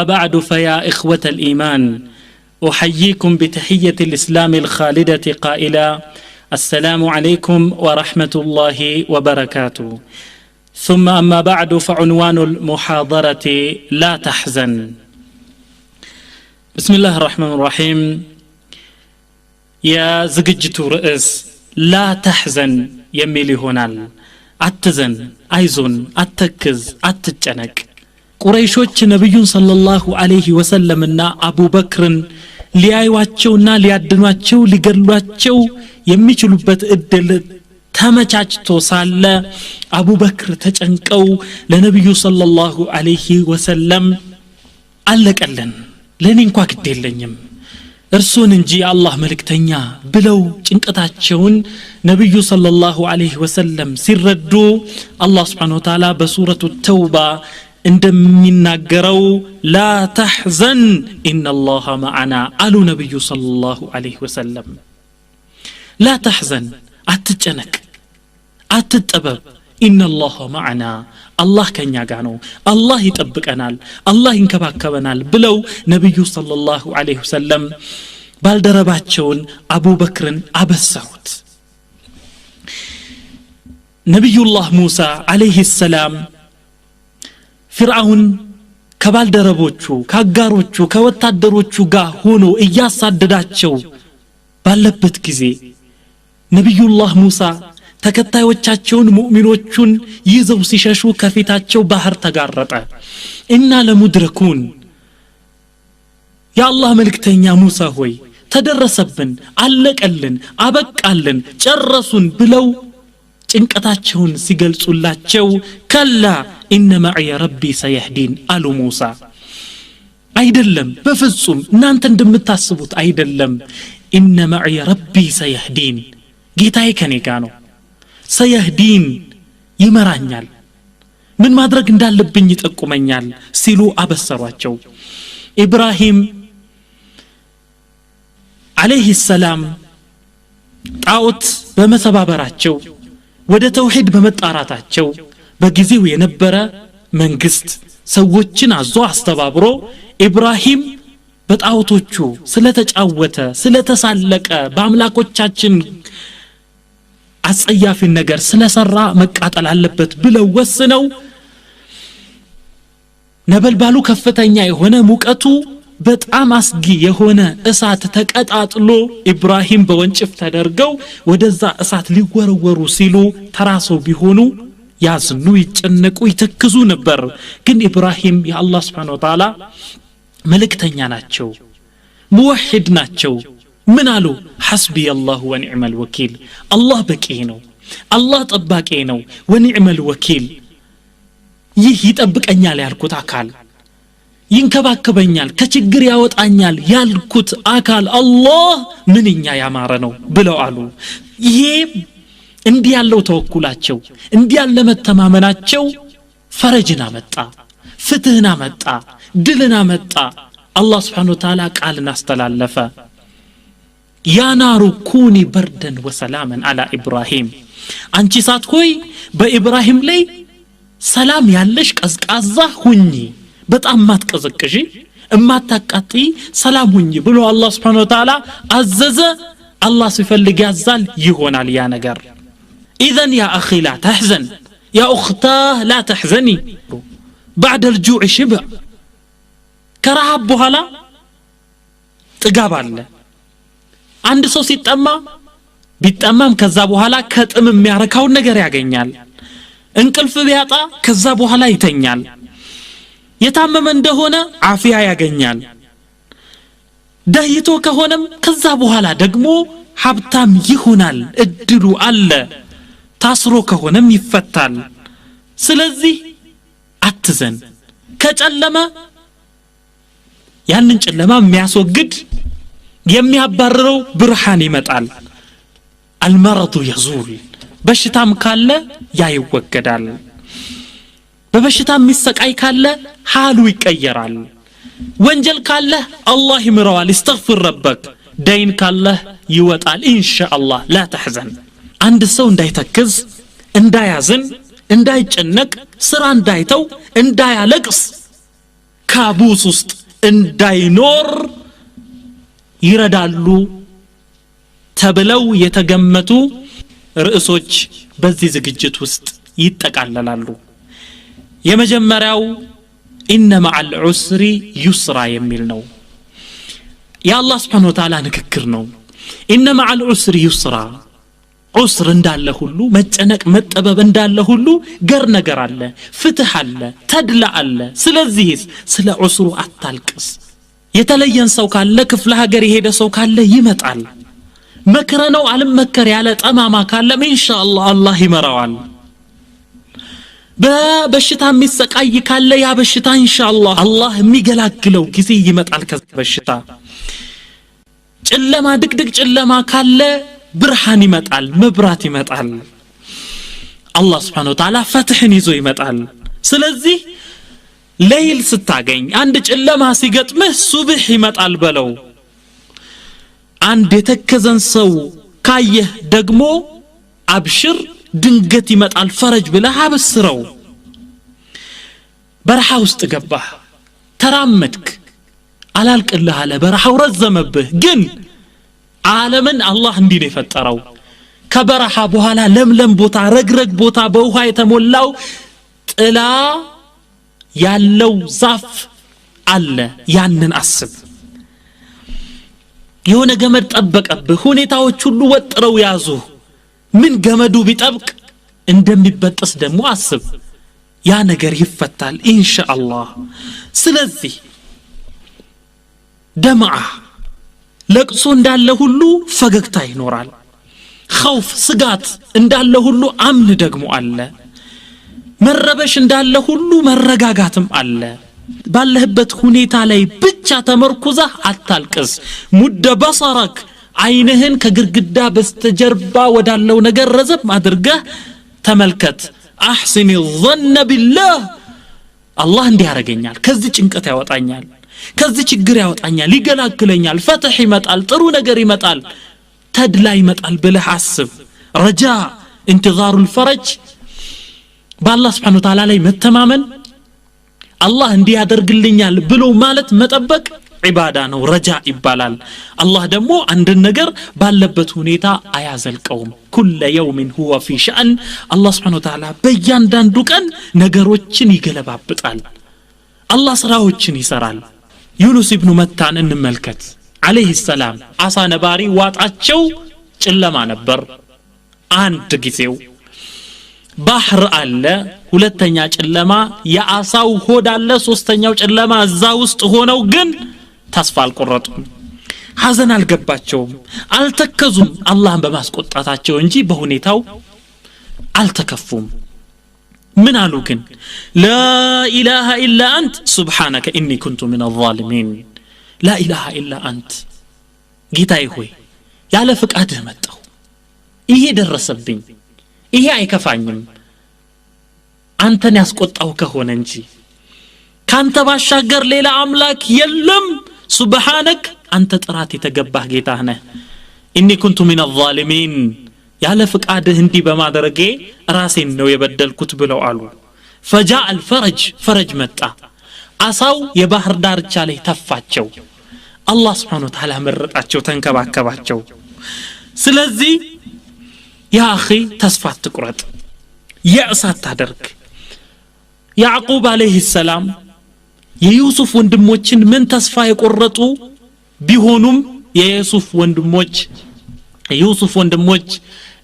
بعد، فيا إخوة الإيمان، أحييكم بتحية الإسلام الخالدة قائلا: السلام عليكم ورحمة الله وبركاته. ثم أما بعد، فعنوان المحاضرة: لا تحزن. بسم الله الرحمن الرحيم. የዝግጅቱ ርዕስ لا تحزن የሚል ይሆናል። አትዘን፣ አይዞን፣ አተክዝ፣ አትጨነቅ። ቁረይሾች ነብዩን صلى الله عليه وسلم ና አቡበክርን ሊያዩዋቸውና ሊያድኗቸው ሊገድሏቸው የሚችሉበት እድል ተመቻችቶ ሳለ፣ አቡበክር ተጨንቀው ለነቢዩ صلى الله عليه وسلم አለቀልን፣ ለእኔ እንኳ ግድ የለኝም፣ እርሱን እንጂ የአላህ መልእክተኛ ብለው ጭንቀታቸውን ነቢዩ صلى الله عليه وسلم ሲረዱ፣ አላህ سبحانه وتعالى በሱረቱ ተውባ እንደሚናገረው لا تحزن إن الله معنا አሉ። ነቢዩ صلى الله عليه وسلم لا تحزن፣ አትጨነቅ፣ አትጠበብ፣ إن الله معنا፣ አላህ ከእኛ ጋር ነው፣ አላህ ይጠብቀናል፣ አላህ ይንከባከበናል ብለው ነቢዩ صلى الله عليه وسلم ባልደረባቸውን አቡበክርን አበሰሩት። ነቢዩላህ ሙሳ عليه السلام ፊርዓውን ከባልደረቦቹ፣ ከአጋሮቹ፣ ከወታደሮቹ ጋር ሆኖ እያሳደዳቸው ባለበት ጊዜ፣ ነቢዩላህ ሙሳ ተከታዮቻቸውን ሙእሚኖቹን ይዘው ሲሸሹ ከፊታቸው ባህር ተጋረጠ። إنا لمدركون፣ የአላህ መልእክተኛ ሙሳ ሆይ፣ ተደረሰብን፣ አለቀልን፣ አበቃልን፣ ጨረሱን ብለው ጭንቀታቸውን ሲገልጹላቸው፣ كلا إن معي ربي سيهدين አሉ ሙሳ። አይደለም፣ በፍጹም እናንተ እንደምታስቡት አይደለም። إن معي ربي سيهدين፣ ጌታዬ ከኔ ጋ ነው። سيهدين፣ ይመራኛል፣ ምን ማድረግ እንዳለብኝ ይጠቁመኛል ሲሉ አበሰሯቸው። ኢብራሂም عليه السلام ጣዖት በመሰባበራቸው፣ ወደ ተውሂድ በመጣራታቸው፣ በጊዜው የነበረ መንግስት ሰዎችን አዞ አስተባብሮ ኢብራሂም በጣዖቶቹ ስለተጫወተ፣ ስለተሳለቀ፣ በአምላኮቻችን አጸያፊን ነገር ስለሰራ መቃጠል አለበት ብለው ወስነው፣ ነበልባሉ ከፍተኛ የሆነ፣ ሙቀቱ በጣም አስጊ የሆነ እሳት ተቀጣጥሎ፣ ኢብራሂም በወንጭፍ ተደርገው ወደዛ እሳት ሊወረወሩ ሲሉ፣ ተራ ሰው ቢሆኑ ያዝኑ፣ ይጨነቁ፣ ይተክዙ ነበር። ግን ኢብራሂም የአላህ سبحانه وتعالى መልእክተኛ ናቸው፣ ሙወሒድ ናቸው። ምን አሉ? حسبي الله ونعم الوكيل፣ አላህ በቂ ነው፣ አላህ ጠባቂ ነው። ونعم الوكيل፣ ይህ ይጠብቀኛል ያልኩት አካል፣ ይንከባከበኛል፣ ከችግር ያወጣኛል ያልኩት አካል አላህ ምንኛ ያማረ ነው ብለው አሉ። ይሄ እንዲህ ያለው ተወኩላቸው፣ እንዲህ ያለ መተማመናቸው ፈረጅን አመጣ፣ ፍትህን አመጣ፣ ድልን አመጣ። አላህ سبحانه وتعالى ቃልን አስተላለፈ። يا نار كوني بردا وسلاما على إبراهيم፣ አንቺ እሳት ሆይ፣ በኢብራሂም ላይ ሰላም ያለሽ ቀዝቃዛ ሁኚ፣ በጣም ማትቀዘቅዢ፣ እማታቃጥይ ሰላም ሁኚ ብሎ አላህ سبحانه وتعالى አዘዘ። አላህ ሲፈልግ ያዛል፣ ይሆናል ያ ነገር። إذن يا أخي لا تحزن، يا أختاه لا تحزني. بعد الجوع شبع፣ ከረሃብ በኋላ ጥጋብ አለ። አንድ ሰው ሲጠማ፣ ቢጠማም ከዛ በኋላ ከጥም የሚያረካውን ነገር ያገኛል። እንቅልፍ ቢያጣ ከዛ በኋላ ይተኛል። የታመመ እንደሆነ አፊያ ያገኛል። ደህይቶ ከሆነም ከዛ በኋላ ደግሞ ሀብታም ይሆናል፣ እድሉ አለ። ታስሮ ከሆነም ይፈታል። ስለዚህ አትዘን። ከጨለመ ያንን ጨለማ የሚያስወግድ፣ የሚያባርረው ብርሃን ይመጣል። المرض يزول፣ በሽታም ካለ ያ ይወገዳል። በበሽታ የሚሰቃይ ካለ ሓሉ ይቀየራል። ወንጀል ካለ አላህ ይምረዋል። استغفر ربك። ደይን ካለህ ይወጣል ኢንሻአላህ። ላ ተሕዘን። አንድ ሰው እንዳይተክዝ፣ እንዳያዝን፣ እንዳይጨነቅ፣ ስራ እንዳይተው፣ እንዳያለቅስ፣ ካቡስ ውስጥ እንዳይኖር ይረዳሉ ተብለው የተገመቱ ርዕሶች በዚህ ዝግጅት ውስጥ ይጠቃለላሉ። የመጀመሪያው إن مع العسر يسرا የሚል ነው። የአላህ سبحانه وتعالى ንግግር ነው። إن مع العسر يسرا። عسر እንዳለ ሁሉ፣ መጨነቅ መጠበብ እንዳለ ሁሉ ገር ነገር አለ፣ ፍትህ አለ፣ ተድላ አለ። ስለዚህስ ስለ ዑስሩ አታልቅስ። የተለየን ሰው ካለ፣ ክፍለ ሀገር የሄደ ሰው ካለ ይመጣል። መክረ ነው አልመከር ያለ ጠማማ ካለም ኢንሻአላህ አላህ ይመራዋል። በበሽታ የሚሰቃይ ካለ ያ በሽታ ኢንሻአላህ አላህ የሚገላግለው ጊዜ ይመጣል ከዛ በሽታ። ጨለማ፣ ድቅድቅ ጨለማ ካለ ብርሃን ይመጣል፣ መብራት ይመጣል። አላህ Subhanahu Wa Ta'ala ፈትህን ይዞ ይመጣል። ስለዚህ ለይል ስታገኝ፣ አንድ ጨለማ ሲገጥምህ ሱብህ ይመጣል በለው። አንድ የተከዘን ሰው ካየህ ደግሞ አብሽር፣ ድንገት ይመጣል ፈረጅ ብለህ አበስረው። በረሃ ውስጥ ገባህ፣ ተራመድክ፣ አላልቅልህ አለ፣ በረሃው ረዘመብህ። ግን ዓለምን አላህ እንዲህ ነው የፈጠረው። ከበረሃ በኋላ ለምለም ቦታ፣ ረግረግ ቦታ፣ በውሃ የተሞላው ጥላ ያለው ዛፍ አለ። ያንን አስብ። የሆነ ገመድ ጠበቀብህ፣ ሁኔታዎች ሁሉ ወጥረው ያዙህ። ምን ገመዱ ቢጠብቅ እንደሚበጥስ ደግሞ አስብ። ያ ነገር ይፈታል ኢንሻአላህ። ስለዚህ ደምዓ ለቅሶ እንዳለ ሁሉ ፈገግታ ይኖራል። ኸውፍ ስጋት እንዳለ ሁሉ አምን ደግሞ አለ። መረበሽ እንዳለ ሁሉ መረጋጋትም አለ። ባለህበት ሁኔታ ላይ ብቻ ተመርኩዘህ አታልቅስ። ሙደ በሰረክ፣ አይንህን ከግድግዳ በስተጀርባ ወዳለው ነገር ረዘም አድርገህ ተመልከት። አሕሲን ظن بالله፣ አላህ እንዲህ ያደርገኛል፣ ከዚህ ጭንቀት ያወጣኛል፣ ከዚህ ችግር ያወጣኛል፣ ይገላግለኛል፣ ፈትህ ይመጣል፣ ጥሩ ነገር ይመጣል፣ ተድላ ይመጣል ብለህ አስብ። ረጃ፣ انتظار الفرج፣ በአላህ Subhanahu Wa Ta'ala ላይ መተማመን፣ አላህ እንዲህ ያደርግልኛል ብሎ ማለት መጠበቅ ዒባዳ ነው፣ ረጃ ይባላል። አላህ ደግሞ አንድን ነገር ባለበት ሁኔታ አያዘልቀውም። ኩለ የውሚን ሁወ ፊ ሸአን። አላህ Subhanahu Wa Ta'ala በእያንዳንዱ ቀን ነገሮችን ይገለባብጣል። አላህ ስራዎችን ይሰራል። ዩኑስ ኢብኑ መታን እንመልከት عليه السلام። አሳ ነባሪ ዋጣቸው፣ ጨለማ ነበር አንድ ጊዜው፣ ባህር አለ፣ ሁለተኛ ጨለማ፣ የአሳው ሆድ አለ፣ ሶስተኛው ጨለማ። እዛ ውስጥ ሆነው ግን ተስፋ አልቆረጡም፣ ሐዘን አልገባቸውም፣ አልተከዙም። አላህን በማስቆጣታቸው እንጂ በሁኔታው አልተከፉም። ምን አሉ ግን? لا إله إلا أنت سبحانك إني كنت من الظالمين። لا إله إلا أنت፣ ጌታዬ ሆይ ያለ ፍቃድህ መጣሁ፣ ይሄ ደረሰብኝ፣ ይሄ አይከፋኝም፣ አንተን ያስቆጣው ከሆነ እንጂ ካንተ ባሻገር ሌላ አምላክ የለም። سبحانك፣ አንተ ጥራት የተገባህ ጌታህ ነህ። إني كنت من الظالمين፣ ያለ ፍቃድህ እንዲህ በማድረጌ ራሴን ነው የበደልኩት ብለው አሉ። فجاء الفرج፣ ፈረጅ መጣ። አሳው የባህር ዳርቻ ላይ ተፋቸው። አላህ Subhanahu Wa Ta'ala መረጣቸው፣ ተንከባከባቸው። ስለዚህ يا أخي ተስፋ አትቁረጥ፣ የእስ አታደርግ። ያዕቁብ عليه السلام የዩሱፍ ወንድሞችን ምን ተስፋ የቆረጡ ቢሆኑም የዩሱፍ ወንድሞች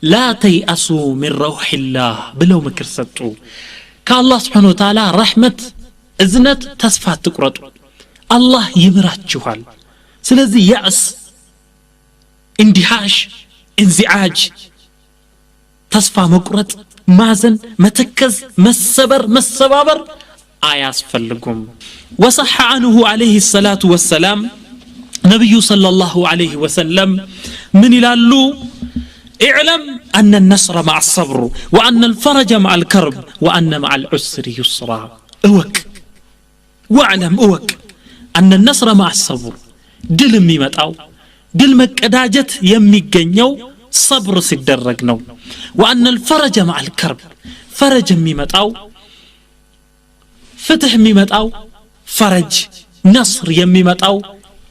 لا تيأسوا من روح الله ብለው ምክር ሰጡ። ከአላህ Subhanahu Wa Ta'ala ረሕመት እዝነት ተስፋ አትቁረጡ፣ አላህ ይምራችኋል። ስለዚህ يأس፣ اندهاش፣ انزعاج፣ ተስፋ መቁረጥ፣ ማዘን፣ መተከዝ፣ መሰበር፣ መሰባበር አያስፈልጉም። وصح عنه عليه الصلاة والسلام፣ ነብዩ صلى الله عليه وسلم ምን ይላሉ? اعلم أن النصر مع الصبر وأن الفرج مع الكرب وأن مع العسر يسرا። እወቅ፣ واعلم እወቅ፣ أن النصر مع الصبر፣ ድል የሚመጣው ድል መቀዳጀት የሚገኘው ሰብር ሲደረግ ነው። وأن الفرج مع الكرب ፈረጅ የሚመጣው ፍትህ የሚመጣው ፈረጅ ነስር የሚመጣው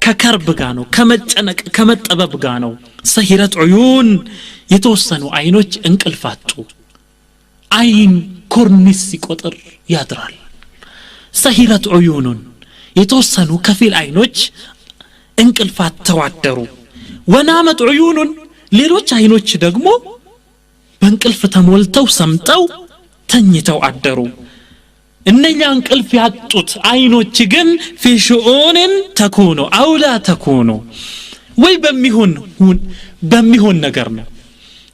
ከከርብ ጋር ነው፣ ከመጨነቅ ከመጠበብ ጋር ነው። ሰሂረት ዑዩን የተወሰኑ አይኖች እንቅልፍ አጡ። አይን ኮርኒስ ሲቆጥር ያድራል። ሰሂረት ዑዩኑን የተወሰኑ ከፊል አይኖች እንቅልፍ አጥተው አደሩ። ወናመት ዑዩኑን ሌሎች አይኖች ደግሞ በእንቅልፍ ተሞልተው ሰምጠው ተኝተው አደሩ። እነኛ እንቅልፍ ያጡት አይኖች ግን في شؤون تكون أو لا تكون ወይ በሚሆን ነገር ነው፣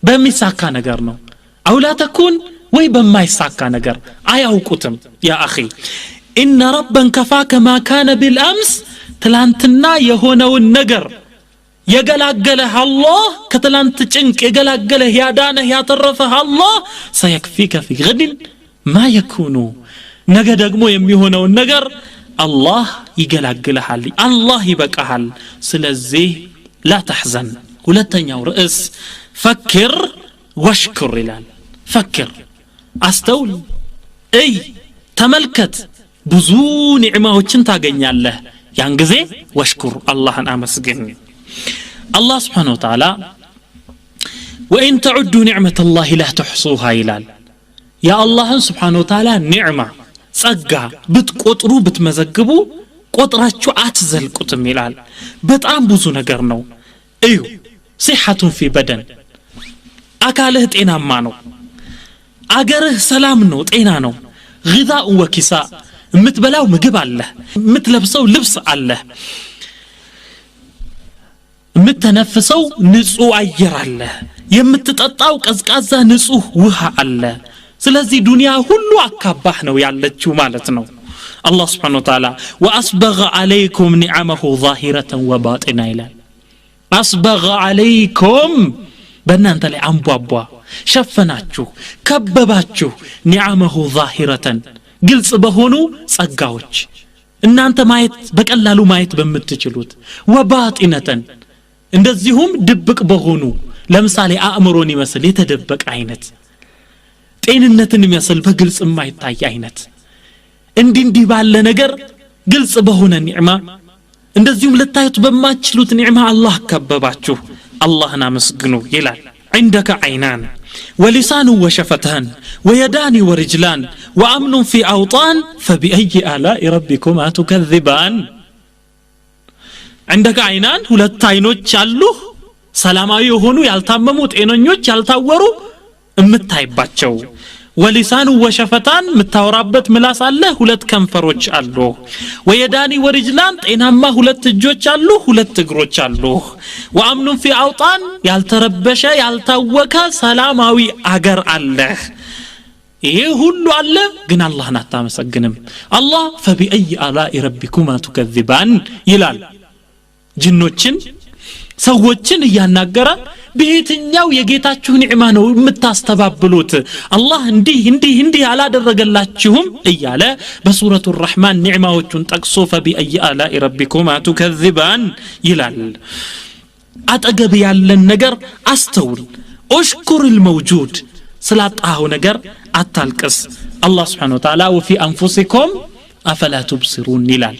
በሚሳካ ነገር ነው፣ أو لا تكون ወይ በማይሳካ ነገር አያውቁትም። يا أخي إن ربا كفاك ما كان بالأمس ትላንትና የሆነውን ነገር የገላገለህ አላህ፣ ከትላንት ጭንቅ የገላገለህ ያዳነህ ያተረፈህ አላህ سيكفيك في غد ما يكون ነገ ደግሞ የሚሆነውን ነገር አላህ ይገላግልሃል፣ አላህ ይበቃሃል። ስለዚህ لا تحزن። ሁለተኛው ርዕስ فكر واشكر ይላል። فكر አስተውል፣ እይ፣ ተመልከት፣ ብዙ ኒዕማዎችን ታገኛለህ። ያን ጊዜ واشكر አላህን አመስግን። አላህ سبحانه وتعالى وإن تعدوا نعمة الله لا تحصوها ይላል። የአላህን سبحانه وتعالى ኒዕማ ጸጋ ብትቆጥሩ ብትመዘግቡ ቆጥራችሁ አትዘልቁትም ይላል። በጣም ብዙ ነገር ነው። እዩ፣ صحة في بدن አካልህ ጤናማ ነው፣ አገርህ ሰላም ነው፣ ጤና ነው። غذاء وكساء የምትበላው ምግብ አለህ፣ የምትለብሰው ልብስ አለህ፣ የምትተነፍሰው ንጹህ አየር አለ፣ የምትጠጣው ቀዝቃዛ ንጹህ ውሃ አለ። ስለዚህ ዱንያ ሁሉ አካባህ ነው ያለችው ማለት ነው። አላህ Subhanahu Wa Ta'ala وأسبغ عليكم نعمه ظاهرة وباطنة ይላል። أسبغ عليكم በእናንተ ላይ አንቧቧ ሸፈናችሁ ከበባችሁ፣ نعمه ظاهرة ግልጽ በሆኑ ጸጋዎች እናንተ ማየት በቀላሉ ማየት በምትችሉት፣ ወባጢነተን እንደዚሁም ድብቅ በሆኑ ለምሳሌ አእምሮን ይመስል የተደበቀ አይነት፣ ጤንነትን ይመስል በግልጽ የማይታይ አይነት፣ እንዲህ ባለ ነገር ግልጽ በሆነ ኒዕማ እንደዚሁም ልታዩት በማትችሉት ኒዕማ አላህ ከበባችሁ፣ አላህን አመስግኑ ይላል። عندك عينان ولسان وشفتان ويدان ورجلان وأمن في أوطان فبأي آلاء ربكما تكذبان። عندك عينان ሁለት አይኖች አሉህ፣ ሰላማዊ የሆኑ ያልታመሙ ጤነኞች ያልታወሩ እምታይባቸው፣ ወሊሳኑ ወሸፈታን የምታወራበት ምላስ አለ፣ ሁለት ከንፈሮች አሉ፣ ወየዳኒ ወሪጅላን ጤናማ ሁለት እጆች አሉ፣ ሁለት እግሮች አሉ፣ ወአምኑን ፊ አውጣን ያልተረበሸ ያልታወከ ሰላማዊ አገር አለ። ይሄ ሁሉ አለ፣ ግን አላህን አታመሰግንም። አላህ ፈቢአይ አላኢ ረቢኩማ ቱከዚባን ይላል። ጅኖችን ሰዎችን እያናገረ በየትኛው የጌታችሁ ኒዕማ ነው የምታስተባብሉት? አላህ እንዲህ እንዲህ እንዲህ አላደረገላችሁም እያለ በሱረቱ الرحمن ኒዕማዎቹን ጠቅሶ ፈቢአይ አላኢ ረቢኩማ ቱከዚባን ይላል። አጠገብ ያለን ነገር አስተውል። اشكر الموجود ስላጣኸው ነገር አታልቅስ። አላህ Subhanahu Wa Ta'ala وفي انفسكم افلا تبصرون ይላል።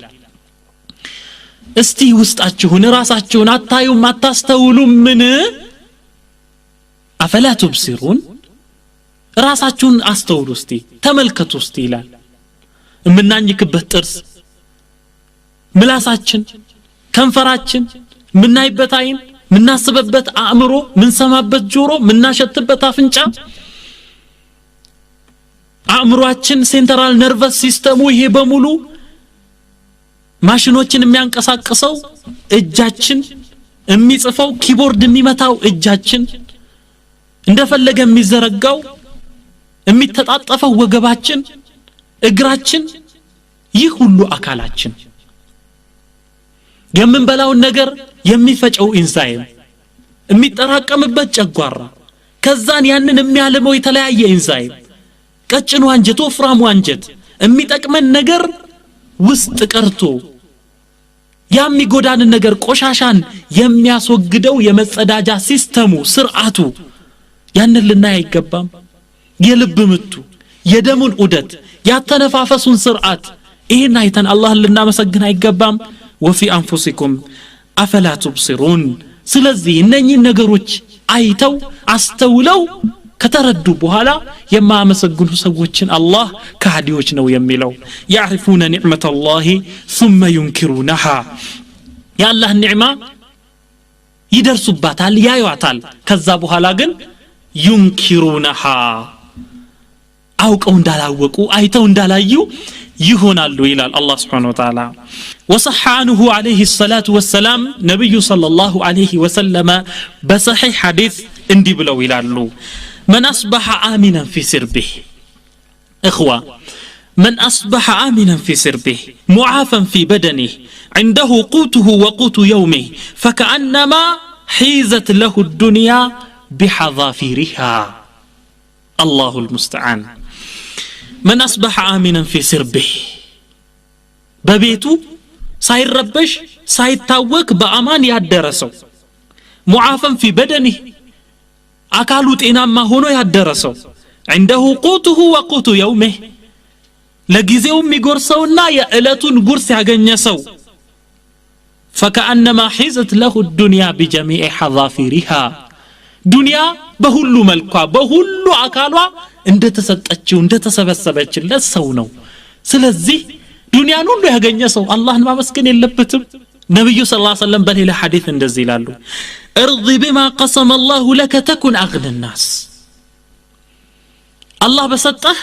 እስቲ ውስጣችሁን ራሳችሁን አታዩም አታስተውሉም? ምን አፈላ ትብሲሩን ራሳችሁን አስተውሉ እስቲ ተመልከቱ እስቲ ይላል። የምናኝክበት ጥርስ፣ ምላሳችን፣ ከንፈራችን፣ ምናይበት አይን፣ ምናስብበት አእምሮ፣ ምንሰማበት ጆሮ፣ ምናሸትበት አፍንጫ፣ አእምሮአችን central nervous system ኡ ይሄ በሙሉ ማሽኖችን የሚያንቀሳቅሰው እጃችን፣ የሚጽፈው keyboard የሚመታው እጃችን፣ እንደፈለገ የሚዘረጋው የሚተጣጠፈው ወገባችን፣ እግራችን፣ ይህ ሁሉ አካላችን፣ የምንበላውን ነገር የሚፈጨው ኢንዛይም፣ የሚጠራቀምበት ጨጓራ፣ ከዛን ያንን የሚያልመው የተለያየ ኢንዛይም፣ ቀጭኑ አንጀት፣ ወፍራሙ አንጀት፣ የሚጠቅመን ነገር ውስጥ ቀርቶ የሚጎዳንን ነገር ቆሻሻን የሚያስወግደው የመጸዳጃ system ኡ ስርዓቱ ያንን ልናይ አይገባም? የልብ ምቱ፣ የደሙን ዑደት፣ ያተነፋፈሱን ስርዓት ይሄን አይተን አላህን ልናመሰግን አይገባም? وفي أنفسكم أفلا تبصرون። ስለዚህ እነኚህ ነገሮች አይተው አስተውለው ከተረዱ በኋላ የማያመሰግኑ ሰዎችን አላህ ከሃዲዎች ነው የሚለው። يعرفون نعمة الله ثم ينكرونها። የአላህ ኒዕማ ይደርሱባታል፣ ያዩዋታል። ከዛ በኋላ ግን ينكرونها አውቀው እንዳላወቁ አይተው እንዳላዩ ይሆናሉ ይላል አላህ سبحانه وتعالى። وصح عنه عليه الصلاة والسلام ነብዩ صلى الله عليه وسلم በሰሒህ ሐዲስ እንዲህ ብለው ይላሉ፣ من أصبح آمنا في سربه إخوة، من أصبح آمنا في سربه معافا في بدنه عنده قوته وقوت يومه فكأنما حيزت له الدنيا بحذافيرها. الله المستعان. من أصبح آمنا في سربه ببيته ሳይረበሽ ሳይታወክ በአማን ያደረሰው፣ معافا في بدنه አካሉ ጤናማ ሆኖ ያደረሰው፣ عنده قوته وقوت يومه ለጊዜው የሚጎርሰውና የዕለቱን ጉርስ ያገኘ ሰው فكأنما حيزت له الدنيا بجميع حذافيرها ዱንያ በሁሉ መልኳ በሁሉ አካሏ እንደተሰጠችው እንደተሰበሰበችለት ሰው ነው። ስለዚህ ዱንያን ሁሉ ያገኘ ሰው አላህን ማመስገን የለበትም? ነብዩ صلى الله عليه وسلم በሌላ ሐዲስ እንደዚህ ይላሉ፣ ارض بما قسم الله لك تكن اغنى الناس። አላህ በሰጠህ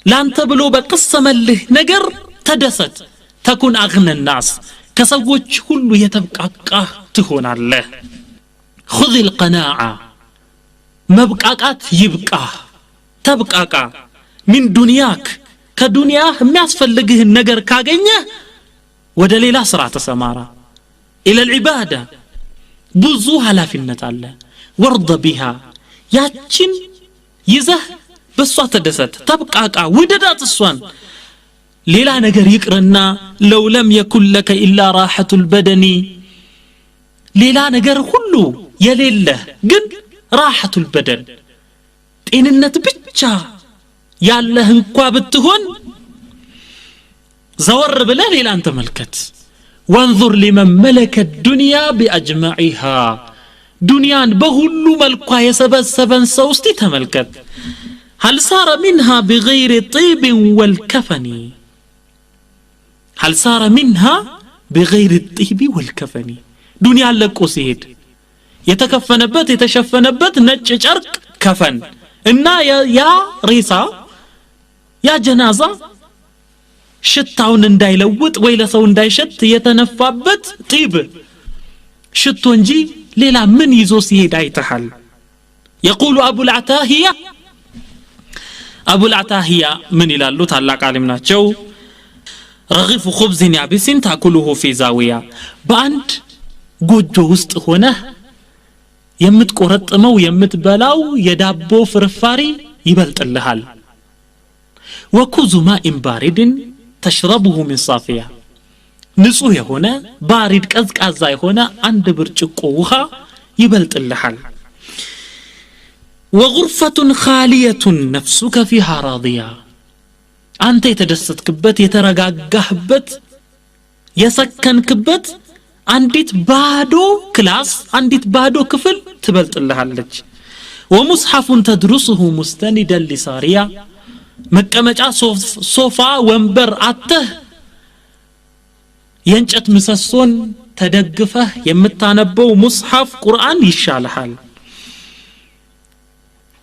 ላንተ ብሎ በቀሰመልህ ነገር ተደሰት፣ تكن اغنى الناس ከሰዎች ሁሉ የተብቃቃህ ትሆናለህ። خذ القناعة መብቃቃት ይብቃህ፣ ተብቃቃ። من دنياك ከዱንያህ የሚያስፈልግህን ነገር ካገኘህ ወደ ሌላ ስራ ተሰማራ። إلى العبادة ብዙ ኃላፊነት አለ። ወርደ ቢሃ ያችን ይዘህ በሷ ተደሰት፣ ተብቃቃ፣ ውደዳት እሷን። ሌላ ነገር ይቅርና لو لم يكن لك إلا راحة البدن ሌላ ነገር ሁሉ የሌለህ ግን راحة البدن ጤንነት ብቻ ያለህ እንኳ ብትሆን ዘወር ብለህ ሌላን ተመልከት። وانظر لمن ملك الدنيا بأجمعها ዱንያን በሁሉ መልኳ የሰበሰበን ሰው እስቲ ተመልከት። هل سار منها بغير طيب والكفن هل سار منها بغير الطيب والكفن ዱንያን ለቆ ሲሄድ የተከፈነበት የተሸፈነበት ነጭ ጨርቅ ከፈን እና ያ ሬሳ ያ ጀናዛ ሽታውን እንዳይለውጥ ወይ ለሰው እንዳይሸት የተነፋበት ጢብ ሽቶ እንጂ ሌላ ምን ይዞ ሲሄድ አይተሃል? يقول أبو العتاهية أبو العتاهية ምን ይላሉ? ታላቅ ዓሊም ናቸው። رغيف خبز يابس تأكله في زاوية በአንድ ጎጆ ውስጥ ሆነህ የምትቆረጥመው የምትበላው የዳቦ ፍርፋሪ ይበልጥልሃል። وكوز ماء بارد تشربه من صافية ንጹህ የሆነ بارد ቀዝቃዛ የሆነ አንድ ብርጭቆ ውሃ ይበልጥልሃል። وغرفة خالية نفسك فيها راضية አንተ የተደሰትክበት የተረጋጋህበት የሰከንክበት አንዲት ባዶ class አንዲት ባዶ ክፍል ትበልጥልሃለች። ومصحف تدرسه مستندا لسارية መቀመጫ ሶፋ ወንበር አተህ የእንጨት ምሰሶን ተደግፈህ የምታነበው ሙስሐፍ ቁርአን ይሻልሃል።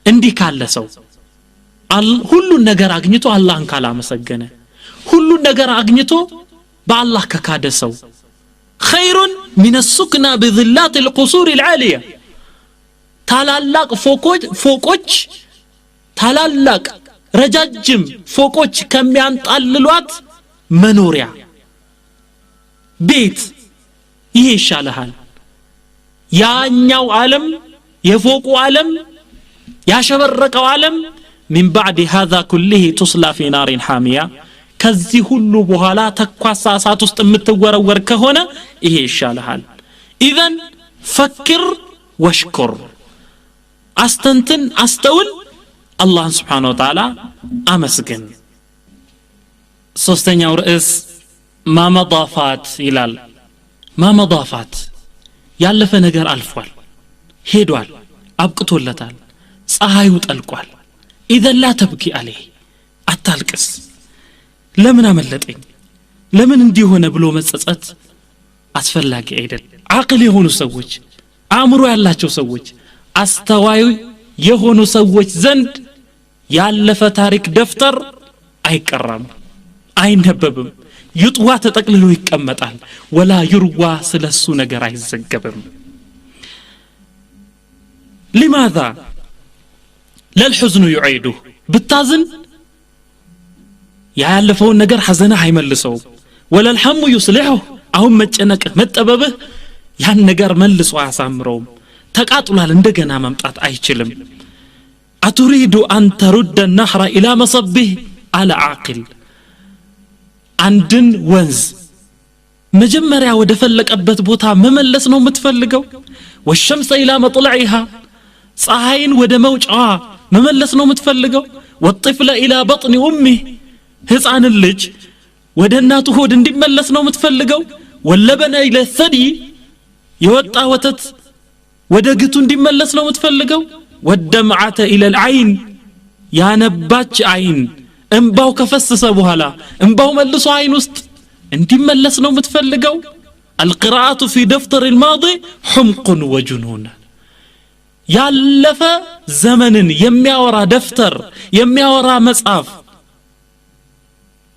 እንዲህ ካለ ሰው ሁሉን ነገር አግኝቶ አላህን ካላመሰገነ፣ ሁሉን ነገር አግኝቶ በአላህ ከካደ ሰው خير من السكنى بظلات القصور العالية ታላላቅ ፎቆች ታላላቅ ረጃጅም ፎቆች ከሚያንጣልሏት መኖሪያ ቤት ይሄ ይሻልሃል። ያኛው ዓለም የፎቁ ዓለም ያሸበረቀው ዓለም من بعد هذا كله تصلى في نار حامية ከዚህ ሁሉ በኋላ ተኳሳ እሳት ውስጥ የምትወረወር ከሆነ ይሄ ይሻልሃል። ኢዘን ፈክር ወሽኩር፣ አስተንትን፣ አስተውል፣ አላህን ስብሓነሁ ወተዓላ አመስግን። ሶስተኛው ርዕስ ማመዳፋት ይላል። ማመዳፋት ያለፈ ነገር አልፏል፣ ሄዷል፣ አብቅቶለታል፣ ፀሐዩ ጠልቋል። ኢዘን ላ ተብኪ አለይህ፣ አታልቅስ። ለምን አመለጠኝ፣ ለምን እንዲህ ሆነ ብሎ መጸጸት አስፈላጊ አይደለም። አቅል የሆኑ ሰዎች፣ አእምሮ ያላቸው ሰዎች፣ አስተዋይ የሆኑ ሰዎች ዘንድ ያለፈ ታሪክ ደፍተር አይቀራም፣ አይነበብም። ይጥዋ ተጠቅልሎ ይቀመጣል። ወላ ይርዋ ስለሱ ነገር አይዘገብም። لماذا ለልሑዝኑ يعيده፣ ብታዝን ያለፈውን ነገር ሐዘንህ አይመልሰውም። ወላ الحم يصلحه፣ አሁን መጨነቅህ መጠበብህ ያን ነገር መልሶ አያሳምረውም። ተቃጥሏል፣ እንደገና መምጣት አይችልም። أتريد أن ترد النهر إلى مصبه አለ ዓቂል። አንድን ወንዝ መጀመሪያ ወደ ፈለቀበት ቦታ መመለስ ነው የምትፈልገው? والشمس إلى مطلعها፣ ፀሐይን ወደ መውጫዋ መመለስ ነው የምትፈልገው? والطفل إلى بطن أمه፣ ህፃንን ልጅ ወደ እናቱ ሆድ እንዲመለስ ነው የምትፈልገው? واللبن إلى الثدي፣ የወጣ ወተት ወደ ግቱ እንዲመለስ ነው የምትፈልገው? والدمعة إلى العين፣ ያነባች አይን እንባው ከፈሰሰ በኋላ እንባው መልሶ አይን ውስጥ እንዲመለስ ነው የምትፈልገው? القراءة في دفتر الماضي حمق وجنون። ያለፈ ዘመንን የሚያወራ ደፍተር፣ የሚያወራ መጽሐፍ፣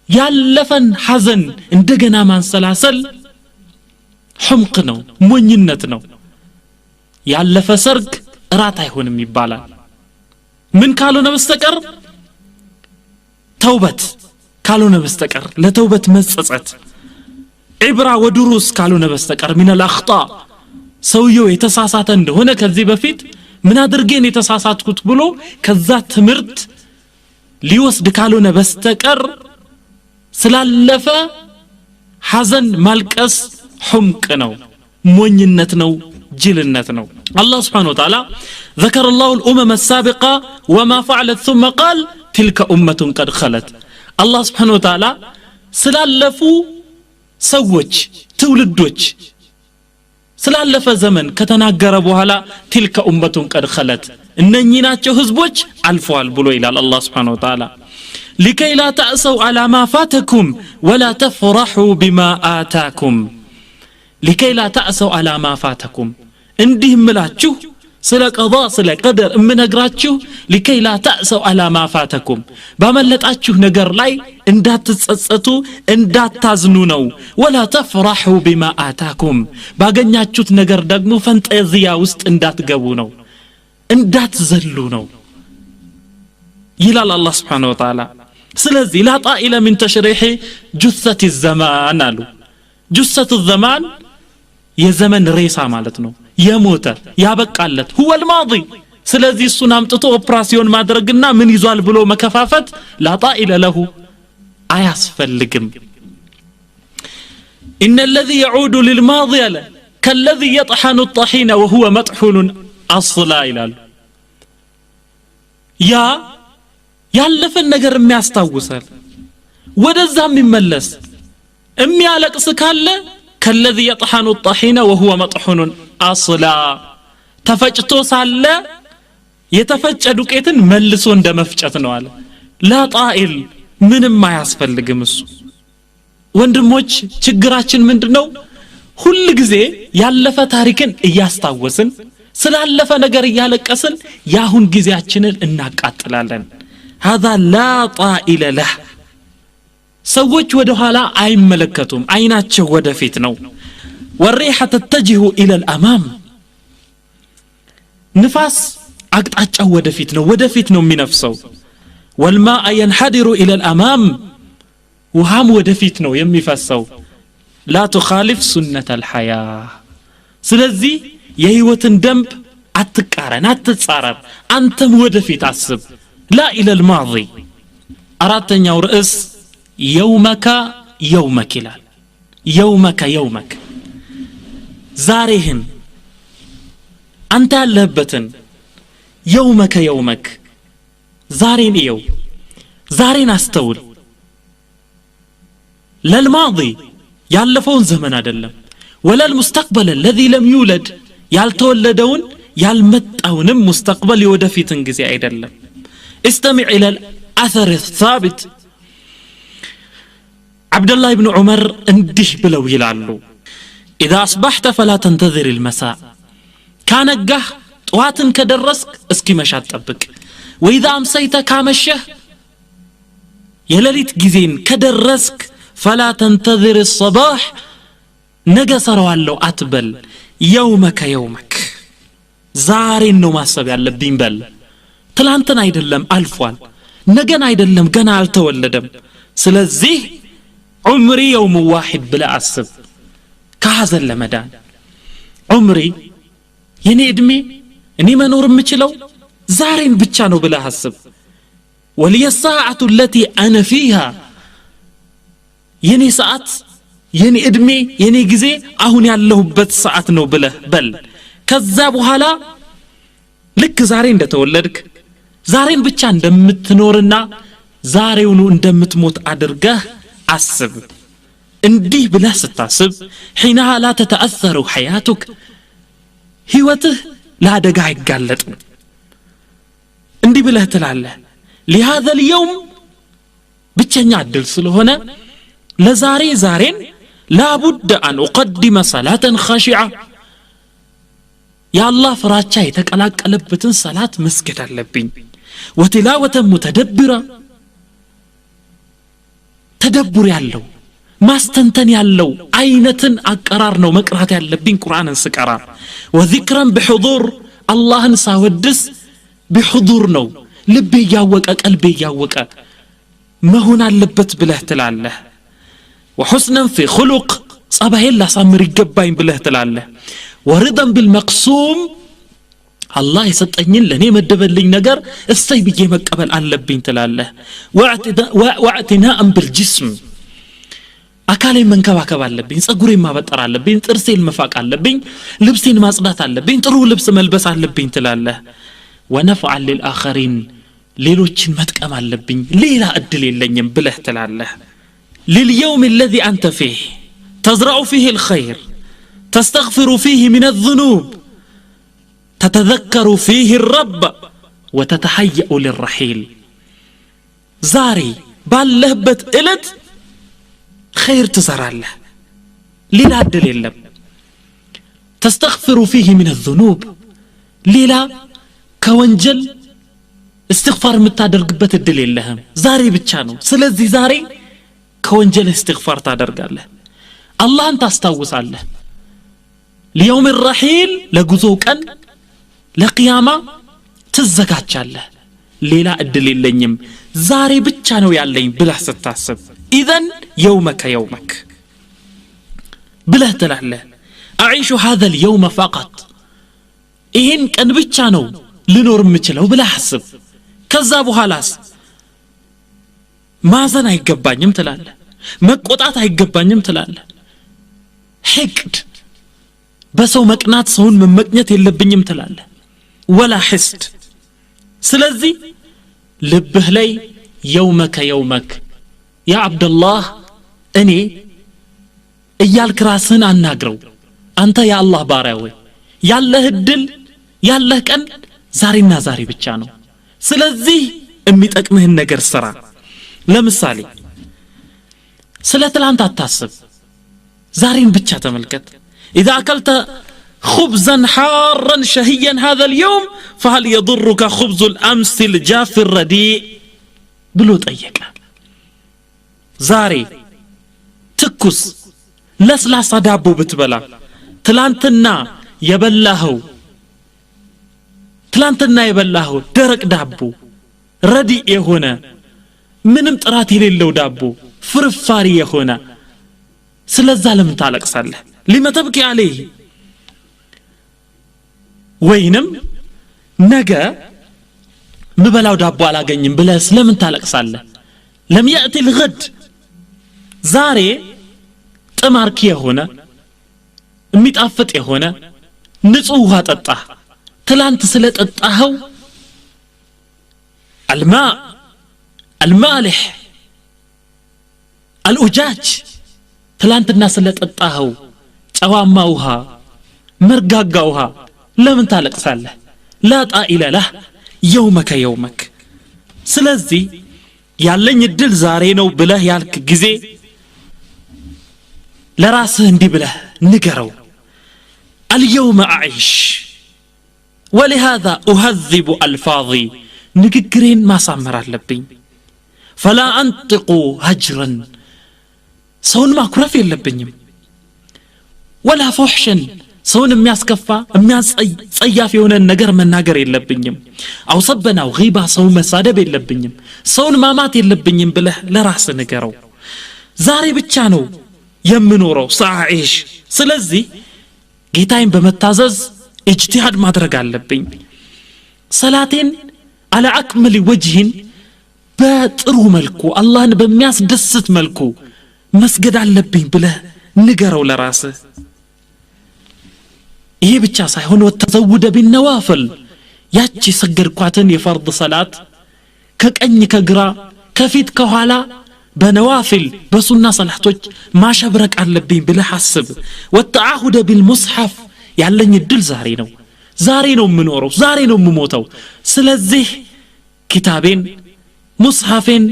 ያለፈን ሐዘን እንደገና ማንሰላሰል ሕምቅ ነው፣ ሞኝነት ነው። ያለፈ ሰርግ እራት አይሆንም ይባላል። ምን ካልሆነ በስተቀር ተውበት ካልሆነ በስተቀር፣ ለተውበት መጸጸት፣ عبرة ودروس ካልሆነ በስተቀር من الأخطاء፣ ሰውየው የተሳሳተ እንደሆነ ከዚህ በፊት ምን አድርጌን የተሳሳትኩት ብሎ ከዛ ትምህርት ሊወስድ ካልሆነ በስተቀር ስላለፈ ሐዘን ማልቀስ حمق ነው፣ ሞኝነት ነው፣ ጅልነት ነው። አላህ سبحانه وتعالى ذكر الله الأمم السابقة وما فعلت ثم قال تلك أمة قد خلت። አላህ سبحانه وتعالى ስላለፉ ሰዎች ትውልዶች ስላለፈ ዘመን ከተናገረ በኋላ تلك أمة قد خلت፣ እነኚህ ናቸው ህዝቦች አልፈዋል ብሎ ይላል አላህ سبحانه وتعالى። لكي لا تأسوا على ما فاتكم ولا تفرحوا بما آتاكم። لكي لا تأسوا على ما فاتكم፣ እንዲህ እምላችሁ ስለ ቀዳ ስለ ቀደር እምነግራችሁ لكي لا تأسوا على ما فاتكم፣ ባመለጣችሁ ነገር ላይ እንዳትጸጸቱ እንዳታዝኑ ነው። ولا تفرحوا بما آتاكم፣ ባገኛችሁት ነገር ደግሞ ፈንጠዚያ ውስጥ እንዳትገቡ ነው፣ እንዳትዘሉ ነው ይላል አላህ سبحانه وتعالى። ስለዚህ لا طائل من تشريح جثة الزمان አሉ። جثة الزمان የዘመን ሬሳ ማለት ነው፣ የሞተ ያበቃለት هو الماضي። ስለዚህ እሱን አምጥቶ ኦፕራሲዮን ማድረግና ምን ይዟል ብሎ መከፋፈት لا طائل له አያስፈልግም። إن الذي يعود للماضي አለ كالذي يطحن الطحين وهو مطحون أصلا ይላሉ። ያ ያለፈን ነገር የሚያስታውሳል ወደዛ የሚመለስ የሚያለቅስ ካለ كالذي يطحن الطحين وهو مطحون أصلا፣ ተፈጭቶ ሳለ የተፈጨ ዱቄትን መልሶ እንደመፍጨት ነው አለ። لا طائل ምንም አያስፈልግም እሱ። ወንድሞች ችግራችን ምንድነው? ሁል ጊዜ ያለፈ ታሪክን እያስታወስን ስላለፈ ነገር እያለቀስን ያሁን ጊዜያችንን እናቃጥላለን። هذا لا طائل له። ሰዎች ወደ ኋላ አይመለከቱም፣ አይናቸው ወደፊት ነው። والريح تتجه إلى الأمام፣ ንፋስ አቅጣጫው ወደፊት ነው፣ ወደፊት ነው የሚነፍሰው። والماء ينحدر إلى الأمام፣ ውሃም ወደፊት ነው የሚፈሰው። لا تخالف سنة الحياة። ስለዚህ የህይወትን ደንብ አትቃረን፣ አትጻረር፣ አንተም ወደፊት አስብ። لا إلى الماضي። አራተኛው ርዕስ يومك يومك ይላል። يومك يومك ዛሬህን አንተ ያለህበትን يومك يومك ዛሬን እየው፣ ዛሬን አስተውል። للماضي ያለፈውን ዘመን አይደለም፣ ولا المستقبل الذي لم يولد ያልተወለደውን ያልመጣውንም ሙስተቅበል የወደፊትን ጊዜ አይደለም። استمع الى الاثر الثابت عبد الله بن عمر እንዲህ ብለው ይላሉ اذا اصبحت فلا تنتظر المساء ካነጋህ ጠዋትን ከደረስክ እስኪመሽ አትጠብቅ። واذا امسيت ካመሸህ የሌሊት ጊዜን ከደረስክ فلا تنتظر الصباح ነገ ሰራዋለሁ አትበል። يومك يومك ዛሬን ነው ማሰብ ያለብኝ በል። ትላንትን አይደለም አልፏል፣ ነገን አይደለም ገና አልተወለደም። ስለዚህ عمري يوم واحد ብለህ አስብ ከሐዘን ለመዳን። عمري የኔ እድሜ እኔ መኖር የምችለው ዛሬን ብቻ ነው ብለህ አስብ። ولي الساعة التي أنا فيها የኔ ሰዓት የኔ እድሜ የኔ ጊዜ አሁን ያለሁበት ሰዓት ነው ብለህ በል። ከዛ በኋላ ልክ ዛሬ እንደተወለድክ ዛሬን ብቻ እንደምትኖርና ዛሬውኑ እንደምትሞት አድርገህ አስብ። እንዲህ ብለህ ስታስብ حينها لا تتأثر حياتك ህይወትህ ለአደጋ አይጋለጥም። እንዲህ ብለህ ትላለህ لهذا اليوم ብቸኛ እድል ስለሆነ ለዛሬ ዛሬን لا بد أن أقدم صلاة خاشعة يا الله ፍራቻ የተቀላቀለበትን ሰላት መስገድ አለብኝ። وتلاوة متدبرة ተደቡር ያለው ማስተንተን ያለው አይነትን አቀራር ነው መቅራት ያለብኝ ቁርአንን ስቀራ። وذكرا بحضور አላህን ሳወድስ بحضور ነው ልቤ እያወቀ ቀልቤ እያወቀ መሆን አለበት ብለህ ትላለህ። وحسنا في خلق ጸባዬን ላሳምር ይገባኝ ብለህ ትላለህ። ورضا بالمقسوم አላህ የሰጠኝን ለኔ መደበልኝ ነገር እሰይ ብዬ መቀበል አለብኝ ትላለህ። واعتناء بالجسم አካሌን መንከባከብ አለብኝ፣ ጸጉሬን ማበጠር አለብኝ፣ ጥርሴን መፋቅ አለብኝ፣ ልብሴን ማጽዳት አለብኝ፣ ጥሩ ልብስ መልበስ አለብኝ ትላለህ። ونفعا للآخرين ሌሎችን መጥቀም አለብኝ፣ ሌላ እድል የለኝም ብለህ ትላለህ። لليوم الذي أنت فيه تزرع فيه الخير تستغفر فيه من الذنوب تتذكر فيه الرب وتتهيأ للرحيل ዛሬ ባለህበት ዕለት خير ትዘራለህ፣ ሌላ እድል የለም። تستغفر فيه من الذنوب ሌላ ከወንጀል استغفار የምታደርግበት እድል የለህም፣ ዛሬ ብቻ ነው። ስለዚህ ዛሬ ከወንጀል استغفار ታደርጋለህ፣ አላህን ታስታውሳለህ። ليوم الرحيل ለጉዞው ቀን ለቅያማ ትዘጋጃለህ። ሌላ እድል የለኝም ዛሬ ብቻ ነው ያለኝ ብለህ ስታስብ إذن يومك يومك ብለህ ትላለህ። أعيش هذا اليوم فقط ይህን ቀን ብቻ ነው ልኖር የምችለው ብለህ አስብ። ከዛ በኋላስ ማዘን አይገባኝም ትላለህ፣ መቆጣት አይገባኝም ትላለህ። ሕቅድ በሰው መቅናት ሰውን መመቅኘት የለብኝም ትላለህ። ወላ ሕስድ። ስለዚህ ልብህ ላይ የውመከ የውመክ ያ አብደላህ እኔ እያልክ ራስህን አናግረው። አንተ የአላህ ባሪያ ወይ ያለህ እድል ያለህ ቀን ዛሬና ዛሬ ብቻ ነው። ስለዚህ የሚጠቅምህን ነገር ስራ። ለምሳሌ ስለ ትላንት አታስብ፣ ዛሬን ብቻ ተመልከት። إذا أكلت خبزا حارا شهيا هذا اليوم فهل يضرك خبز الأمس الجاف الرديء ብሎ ጠየቀ። ዛሬ ትኩስ ለስላሳ ዳቦ ብትበላ ትላንትና የበላኸው ደረቅ ዳቦ ረዲእ የሆነ ምንም ጥራት የሌለው ዳቦ ፍርፋሪ የሆነ ስለዛ ለምን ታለቅሳለህ? لما تبكي عليه ወይንም ነገ ምበላው ዳቦ አላገኝም ብለህ ስለምን ታለቅሳለህ? لم يأتي الغد ዛሬ ጥማርኪ የሆነ የሚጣፍጥ የሆነ ንጹህ ውሃ ጠጣ። ትላንት ስለጠጣኸው الماء المالح الأجاج ትላንትና ስለጠጣኸው ጨዋማ ውሃ መርጋጋ ውሃ ለምን ታለቅሳለህ? لا طائل له يومك يومك። ስለዚህ ያለኝ እድል ዛሬ ነው ብለህ ያልክ ጊዜ ለራስህ እንዲህ ብለህ ንገረው፣ اليوم أعيش ولهذا أهذب ألفاظي፣ ንግግሬን ማሳመር አለብኝ። فلا أنطق هجرا፣ ሰውን ማኩረፍ የለብኝም። ወላ ፉሕሽን፣ ሰውን የሚያስከፋ የሚያጸያፍ የሆነ ነገር መናገር የለብኝም። አው ሰበናው ጊባ፣ ሰውን መሳደብ የለብኝም፣ ሰውን ማማት የለብኝም ብለህ ለራስህ ንገረው። ዛሬ ብቻ ነው የምኖረው ሰዓኢሽ። ስለዚህ ጌታዬን በመታዘዝ اجتهاد ማድረግ አለብኝ። ሰላቴን አለ አክመል ወጅህን በጥሩ መልኩ አላህን በሚያስደስት መልኩ መስገድ አለብኝ ብለህ ንገረው ለራስህ። ይሄ ብቻ ሳይሆን ወተዘውደ ቢነዋፍል፣ ያቺ ሰገድኳትን የፈርድ ሰላት ከቀኝ ከግራ ከፊት ከኋላ በነዋፊል በሱና ሰላቶች ማሸብረቅ አለብኝ ብለህ አስብ። ወተዓሁደ ቢልሙስሐፍ፣ ያለኝ እድል ዛሬ ነው፣ ዛሬ ነው የምኖረው፣ ዛሬ ነው የምሞተው። ስለዚህ ኪታቤን ሙስሐፌን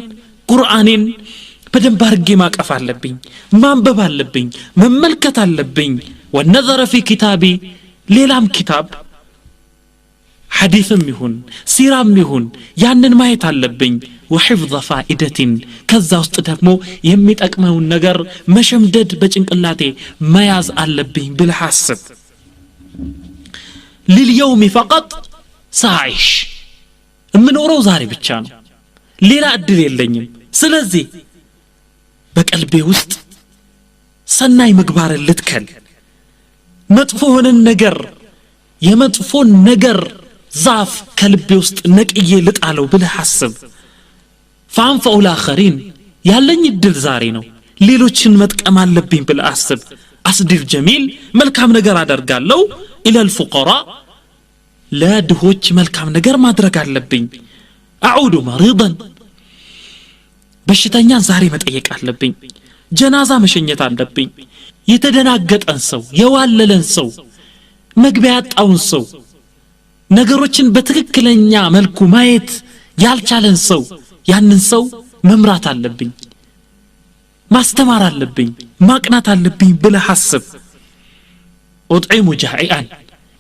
ቁርአኔን በደንብ አድርጌ ማቀፍ አለብኝ፣ ማንበብ አለብኝ፣ መመልከት አለብኝ። ወነዘረ ፊ ኪታቢ፣ ሌላም ኪታብ ሐዲስም ይሁን ሲራም ይሁን ያንን ማየት አለብኝ። ወሕፍظ ፋኢደትን፣ ከዛ ውስጥ ደግሞ የሚጠቅመውን ነገር መሸምደድ በጭንቅላቴ መያዝ አለብኝ ብለህ አስብ። لليوم فقط ساعيش፣ የምኖረው ዛሬ ብቻ ነው፣ ሌላ እድል የለኝም። ስለዚህ በቀልቤ ውስጥ ሰናይ ምግባርን ልትከል፣ መጥፎ የሆነን ነገር የመጥፎን ነገር ዛፍ ከልቤ ውስጥ ነቅዬ ልጣለው ብለህ አስብ። فأنفع الآخرين፣ ያለኝ እድል ዛሬ ነው፣ ሌሎችን መጥቀም አለብኝ ብለህ አስብ። أسدي الجميل፣ መልካም ነገር አደርጋለሁ። إلى الفقراء፣ ለድሆች መልካም ነገር ማድረግ አለብኝ። أعود مريضا፣ በሽተኛን ዛሬ መጠየቅ አለብኝ። ጀናዛ መሸኘት አለብኝ። የተደናገጠን ሰው፣ የዋለለን ሰው፣ መግቢያ ያጣውን ሰው፣ ነገሮችን በትክክለኛ መልኩ ማየት ያልቻለን ሰው፣ ያንን ሰው መምራት አለብኝ፣ ማስተማር አለብኝ፣ ማቅናት አለብኝ ብለህ አስብ። ኡጥዒሙ ጃኢአን፣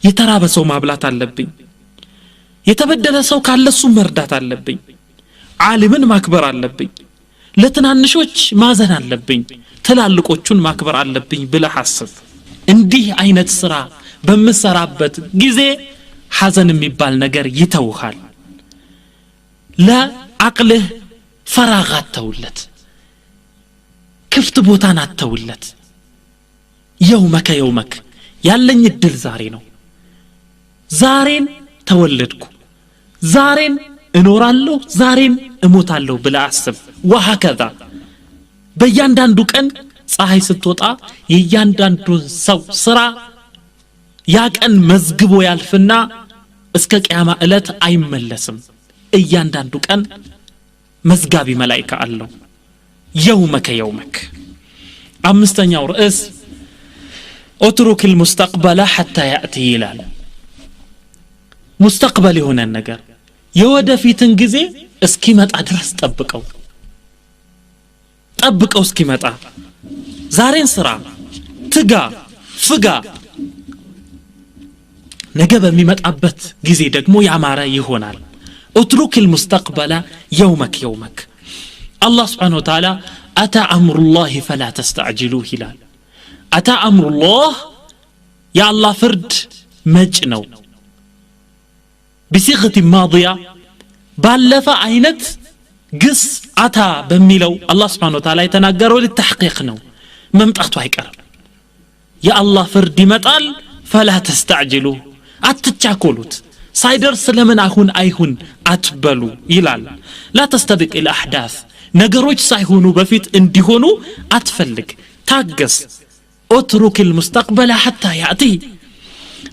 የተራበ ሰው ማብላት አለብኝ። የተበደለ ሰው ካለሱ መርዳት አለብኝ። ዓሊምን ማክበር አለብኝ። ለትናንሾች ማዘን አለብኝ፣ ትላልቆቹን ማክበር አለብኝ ብለህ አስብ። እንዲህ አይነት ስራ በምሰራበት ጊዜ ሐዘን የሚባል ነገር ይተውሃል። ለአቅልህ ፈራግ አተውለት፣ ክፍት ቦታን አተውለት። የውመከ የውመክ፣ ያለኝ እድል ዛሬ ነው፣ ዛሬን ተወለድኩ፣ ዛሬን እኖራለሁ፣ ዛሬን እሞታለሁ ብለህ አስብ። ወሀከዛ በእያንዳንዱ ቀን ፀሐይ ስትወጣ የእያንዳንዱን ሰው ስራ ያ ቀን መዝግቦ ያልፍና እስከ ቅያማ ዕለት አይመለስም። እያንዳንዱ ቀን መዝጋቢ መላኢካ አለው። የውመከ የውመክ። አምስተኛው ርዕስ اترك المستقبل حتى يأتي ይላል። ሙስተቅበል የሆነን ነገር የወደፊትን ጊዜ እስኪመጣ ድረስ ጠብቀው፣ ጠብቀው እስኪመጣ። ዛሬን ስራ፣ ትጋ፣ ፍጋ። ነገ በሚመጣበት ጊዜ ደግሞ ያማረ ይሆናል። اترك المستقبل يومك يومك። አላህ سبحانه وتعالى أتى أمر الله فلا تستعجلوه ይላል። أتى أمر الله፣ የአላህ ፍርድ መጭ ነው። بصيغة ماضية ባለፈ አይነት ግስ أتى በሚለው አላህ سبحانه وتعالى የተናገረው للتحقيق ነው፣ መምጣቱ አይቀርም። የአላህ ፍርድ ይመጣል። فلا تستعجلوه፣ አትቻኮሉት፣ ሳይደርስ ለምን አሁን አይሁን አትበሉ ይላል። لا تستبق الأحداث፣ ነገሮች ሳይሆኑ በፊት እንዲሆኑ አትፈልግ፣ ታገስ። اترك المستقبل حتى يأتي.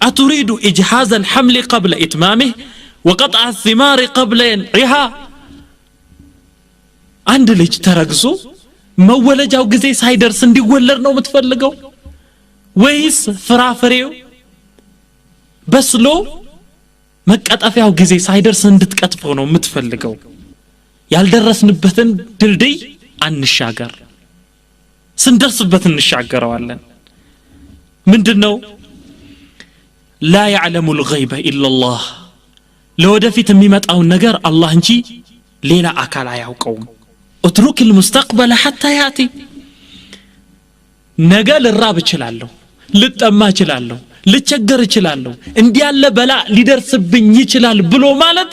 أتريد إجهاز الحمل قبل إتمامه وقطع الثمار قبل ينعها؟ አንድ ልጅ ተረግዞ መወለጃው ጊዜ ሳይደርስ እንዲወለድ ነው የምትፈልገው ወይስ ፍራፍሬው በስሎ መቀጠፊያው ጊዜ ሳይደርስ እንድትቀጥፈው ነው የምትፈልገው? ያልደረስንበትን ድልድይ አንሻገር፣ ስንደርስበት እንሻገረዋለን። ምንድነው? لا يعلم الغيب إلا الله። ለወደፊት የሚመጣውን ነገር አላህ እንጂ ሌላ አካል አያውቀውም። اترك المستقبل حتى يأتي። ነገ ልራብ እችላለሁ፣ ልጠማ እችላለሁ፣ ልቸገር እችላለሁ፣ እንዲህ ያለ በላ ሊደርስብኝ ይችላል ብሎ ማለት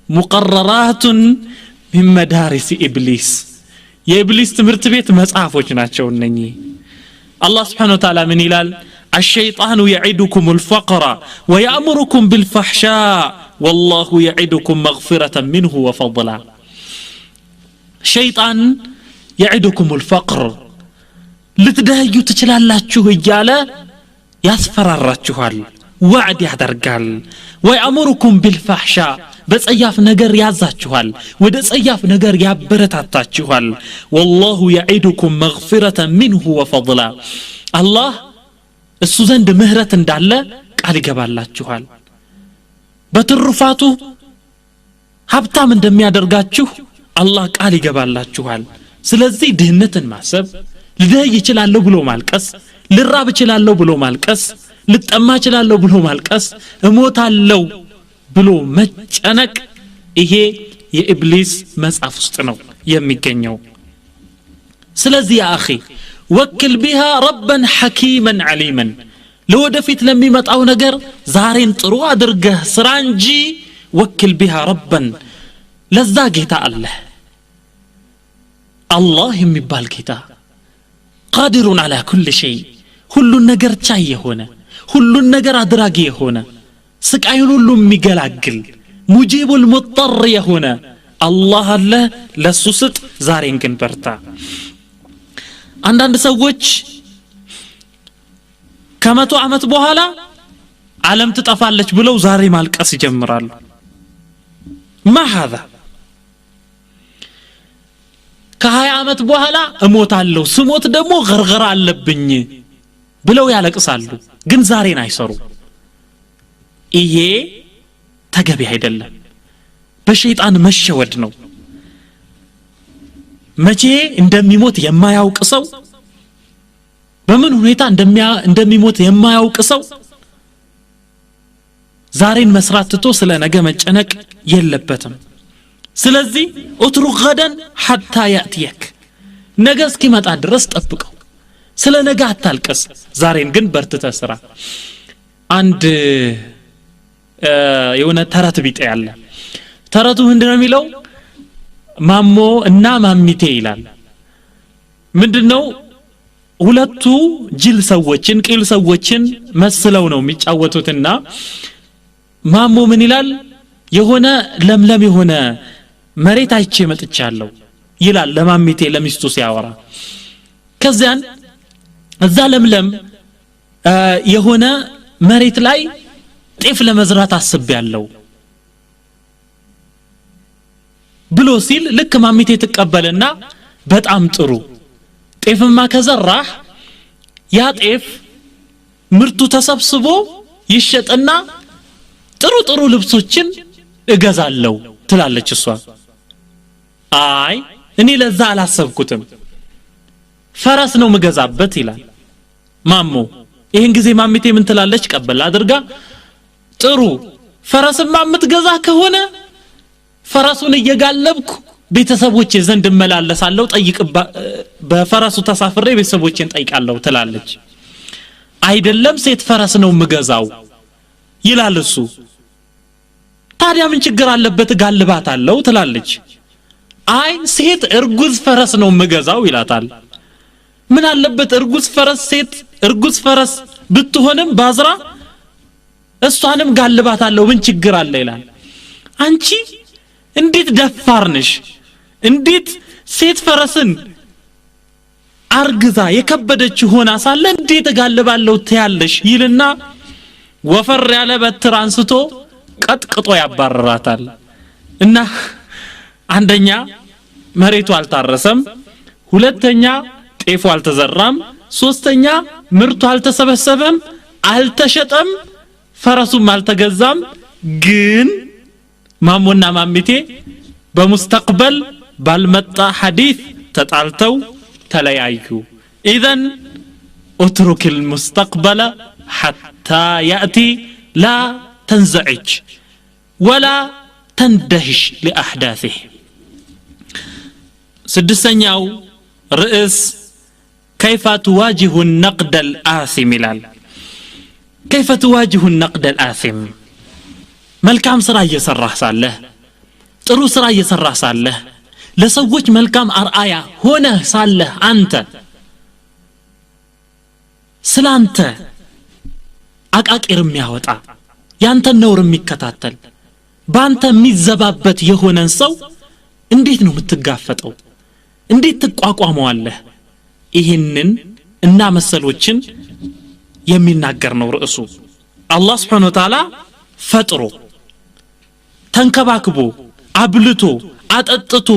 مقررات من مدارس إبليس፣ የኢብሊስ ትምህርት ቤት መጽሐፎች ናቸው እነኚህ። አላህ سبحانه وتعالى ምን ይላል? الشيطان يعدكم الفقر ويأمركم بالفحشاء والله يعدكم مغفرة منه وفضلا። ሸይጣን يعدكم الفقر ልትደህዩ ትችላላችሁ እያለ ያስፈራራችኋል፣ ወዕድ ያደርጋል። ወየእሙሩኩም ቢልፋሕሻ በጸያፍ ነገር ያዛችኋል፣ ወደ ጸያፍ ነገር ያበረታታችኋል። ወላሁ የዒዱኩም መግፊረተ ሚንሁ ወፈድላ፣ አላህ እሱ ዘንድ ምህረት እንዳለ ቃል ይገባላችኋል። በትሩፋቱ ሀብታም እንደሚያደርጋችሁ አላህ ቃል ይገባላችኋል። ስለዚህ ድህነትን ማሰብ፣ ልደይ እችላለሁ ብሎ ማልቀስ፣ ልራብ እችላለሁ ብሎ ማልቀስ፣ ልጠማ እችላለሁ ብሎ ማልቀስ፣ እሞታለሁ ብሎ መጨነቅ ይሄ የኢብሊስ መጽሐፍ ውስጥ ነው የሚገኘው። ስለዚህ ያ አኺ ወክል ቢሃ ረበን ሐኪመን ዓሊመን፣ ለወደፊት ለሚመጣው ነገር ዛሬን ጥሩ አድርገህ ስራ እንጂ ወክል ቢሃ ረበን፣ ለዛ ጌታ አለህ፣ አላህ የሚባል ጌታ፣ ቃዲሩን ዐላ ኩል ሸይ፣ ሁሉን ነገር ቻይ የሆነ፣ ሁሉን ነገር አድራጊ የሆነ፣ ስቃዩን ሁሉ የሚገላግል ሙጂቡል ሙጠር የሆነ አላህ አለ። ለሱ ስጥ፣ ዛሬን ግን በርታ። አንዳንድ ሰዎች ከ100 ዓመት በኋላ ዓለም ትጠፋለች ብለው ዛሬ ማልቀስ ይጀምራሉ። ما هذا? ከ20 ዓመት በኋላ እሞታለሁ፣ ስሞት ደግሞ ገርገራ አለብኝ ብለው ያለቅሳሉ፣ ግን ዛሬን አይሰሩ። ይሄ ተገቢ አይደለም፣ በሸይጣን መሸወድ ነው። መቼ እንደሚሞት የማያውቅ ሰው፣ በምን ሁኔታ እንደሚሞት የማያውቅ ሰው ዛሬን መስራት ትቶ ስለ ነገ መጨነቅ የለበትም። ስለዚህ اترك غدا حتى يأتيك፣ ነገ እስኪመጣ ድረስ ጠብቀው። ስለ ነገ አታልቅስ፣ ዛሬን ግን በርትተህ ስራ። አንድ የሆነ ተረት ቢጤ አለ። ተረቱ ምንድነው የሚለው? ማሞ እና ማሚቴ ይላል። ምንድነው? ሁለቱ ጅል ሰዎችን ቂል ሰዎችን መስለው ነው የሚጫወቱትና ማሞ ምን ይላል? የሆነ ለምለም የሆነ መሬት አይቼ መጥቻለሁ ይላል ለማሚቴ ለሚስቱ ሲያወራ። ከዚያን እዛ ለምለም የሆነ መሬት ላይ ጤፍ ለመዝራት አስቤያለሁ ብሎ ሲል ልክ ማሚቴ ትቀበልና በጣም ጥሩ ጤፍማ ከዘራህ ያ ጤፍ ምርቱ ተሰብስቦ ይሸጥና ጥሩ ጥሩ ልብሶችን እገዛለሁ ትላለች እሷ። አይ እኔ ለዛ አላሰብኩትም፣ ፈረስ ነው ምገዛበት ይላል ማሞ። ይሄን ጊዜ ማሚቴ ምን ትላለች? ቀበል አድርጋ ጥሩ ፈረስማ የምትገዛ ከሆነ ፈረሱን እየጋለብኩ ቤተሰቦቼ ዘንድ እመላለሳለሁ፣ ጠይቅ፣ በፈረሱ ተሳፍሬ ቤተሰቦቼን ጠይቃለሁ ትላለች። አይደለም ሴት ፈረስ ነው ምገዛው ይላል እሱ። ታዲያ ምን ችግር አለበት ጋልባታለሁ ትላለች። አይ ሴት እርጉዝ ፈረስ ነው ምገዛው ይላታል። ምን አለበት እርጉዝ ፈረስ ሴት እርጉዝ ፈረስ ብትሆንም ባዝራ እሷንም ጋልባታለሁ ምን ችግር አለ ይላል። አንቺ እንዴት ደፋር ነሽ? እንዴት ሴት ፈረስን አርግዛ የከበደች ሆና ሳለ እንዴት እጋልባለሁ ትያለሽ ይልና ወፈር ያለ በትር አንስቶ ቀጥቅጦ ያባረራታል። እና አንደኛ መሬቱ አልታረሰም፣ ሁለተኛ ጤፉ አልተዘራም፣ ሶስተኛ ምርቱ አልተሰበሰበም፣ አልተሸጠም፣ ፈረሱም አልተገዛም። ግን ማሞና ማሚቴ በሙስተቅበል ባልመጣ ሐዲስ ተጣልተው ተለያዩ። ኢዘን اترك المستقبل حتى يأتي، لا تنزعج ولا تندهش لأحداثه. ስድስተኛው ርዕስ كيف تواجه النقد الآثم ይላል። كيف تواجه النقد الآثم؟ መልካም ስራ እየሰራህ ሳለህ፣ ጥሩ ስራ እየሰራህ ሳለህ፣ ለሰዎች መልካም አርአያ ሆነህ ሳለህ አንተ ስላንተ አቃቂር የሚያወጣ፣ ያንተን ነውር የሚከታተል፣ ባንተ የሚዘባበት የሆነን ሰው እንዴት ነው የምትጋፈጠው? እንዴት ትቋቋመዋለህ? ይህንን እና መሰሎችን የሚናገር ነው ርዕሱ። አላህ Subhanahu Wa Ta'ala ፈጥሮ ተንከባክቦ አብልቶ አጠጥቶ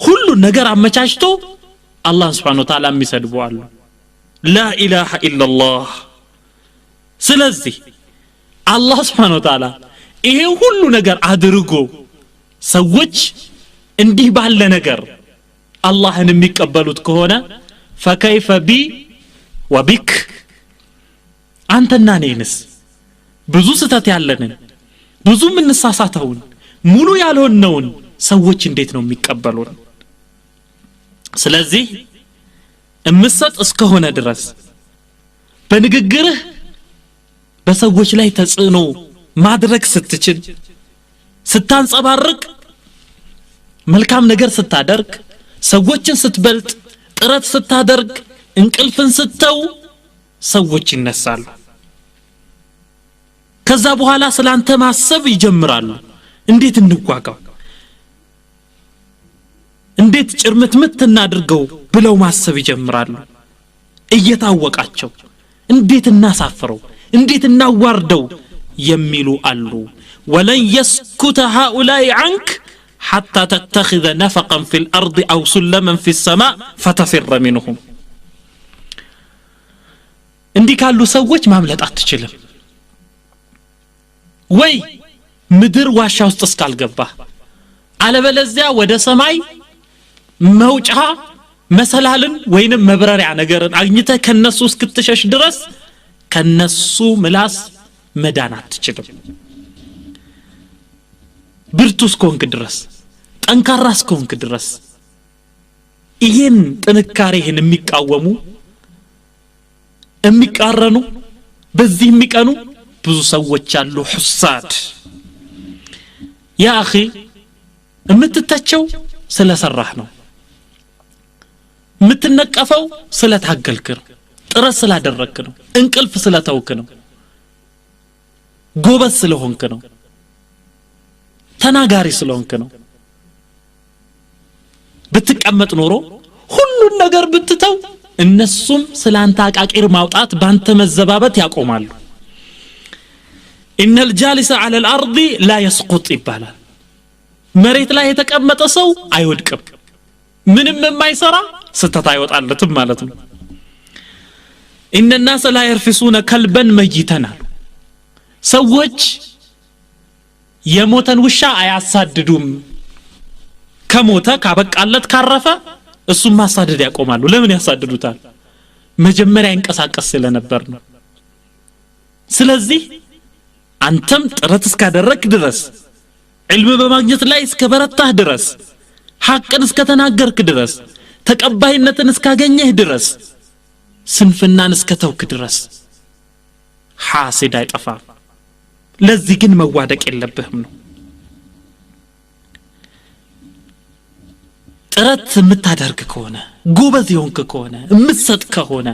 ሁሉ ነገር አመቻችቶ አላህ Subhanahu Wa Ta'ala የሚሰድቡ አሉ። ላ ኢላሃ ኢላላህ። ስለዚህ አላህ Subhanahu Wa Ta'ala ይሄ ሁሉ ነገር አድርጎ ሰዎች እንዲህ ባለ ነገር አላህን የሚቀበሉት ከሆነ فكيف بي وبك አንተና እኔንስ ብዙ ስህተት ያለንን፣ ብዙ የምንሳሳተውን፣ ሙሉ ያልሆነውን ሰዎች እንዴት ነው የሚቀበሉን? ስለዚህ እምሰጥ እስከሆነ ድረስ በንግግርህ በሰዎች ላይ ተጽዕኖ ማድረግ ስትችል፣ ስታንጸባርቅ፣ መልካም ነገር ስታደርግ፣ ሰዎችን ስትበልጥ፣ ጥረት ስታደርግ፣ እንቅልፍን ስተው ሰዎች ይነሳሉ። ከዛ በኋላ ስላንተ ማሰብ ይጀምራሉ። እንዴት እንዋጋው፣ እንዴት ጭርምትምት እናድርገው ብለው ማሰብ ይጀምራሉ። እየታወቃቸው እንዴት እናሳፍረው፣ እንዴት እናዋርደው የሚሉ አሉ። ወለን يسكت هؤلاء عنك حتى تتخذ نفقا في الأرض أو سلما في السماء فتفر منهم። እንዲህ ካሉ ሰዎች ማምለጥ አትችልም። ወይ ምድር ዋሻ ውስጥ እስካልገባ፣ አለበለዚያ ወደ ሰማይ መውጫ መሰላልን ወይንም መብረሪያ ነገርን አግኝተህ ከነሱ እስክትሸሽ ድረስ ከነሱ ምላስ መዳን አትችልም። ብርቱ እስከሆንክ ድረስ፣ ጠንካራ እስከሆንክ ድረስ ይህን ጥንካሬህን የሚቃወሙ፣ የሚቃረኑ፣ በዚህ የሚቀኑ ብዙ ሰዎች አሉ። ሑሳድ። ያ አኺ የምትተቸው ስለሰራህ ነው። የምትነቀፈው ስለታገልክ ነው። ጥረት ስላደረግክ ነው። እንቅልፍ ስለተውክ ነው። ጎበዝ ስለሆንክ ነው። ተናጋሪ ስለሆንክ ነው። ብትቀመጥ ኖሮ ሁሉን ነገር ብትተው እነሱም ስላንተ አቃቂር ማውጣት ባንተ መዘባበት ያቆማሉ። إن الجالس على الأرض لا يسقط ይባላል። መሬት ላይ የተቀመጠ ሰው አይወድቅም። ምንም የማይሰራ ስተት አይወጣለትም ማለት ነው። إن الناس لا يرفسون كلبا ميتا አሉ። ሰዎች የሞተን ውሻ አያሳድዱም። ከሞተ ካበቃለት ካረፈ እሱም ማሳደድ ያቆማሉ። ለምን ያሳድዱታል? መጀመሪያ ይንቀሳቀስ ስለነበር ነው። ስለዚህ አንተም ጥረት እስካደረክ ድረስ፣ ዕልም በማግኘት ላይ እስከበረታህ ድረስ፣ ሐቅን እስከተናገርክ ድረስ፣ ተቀባይነትን እስካገኘህ ድረስ፣ ስንፍናን እስከተውክ ድረስ ሐሲድ አይጠፋም። ለዚህ ግን መዋደቅ የለብህም ነው። ጥረት የምታደርግ ከሆነ፣ ጎበዝ የሆንክ ከሆነ፣ የምትሰጥ ከሆነ፣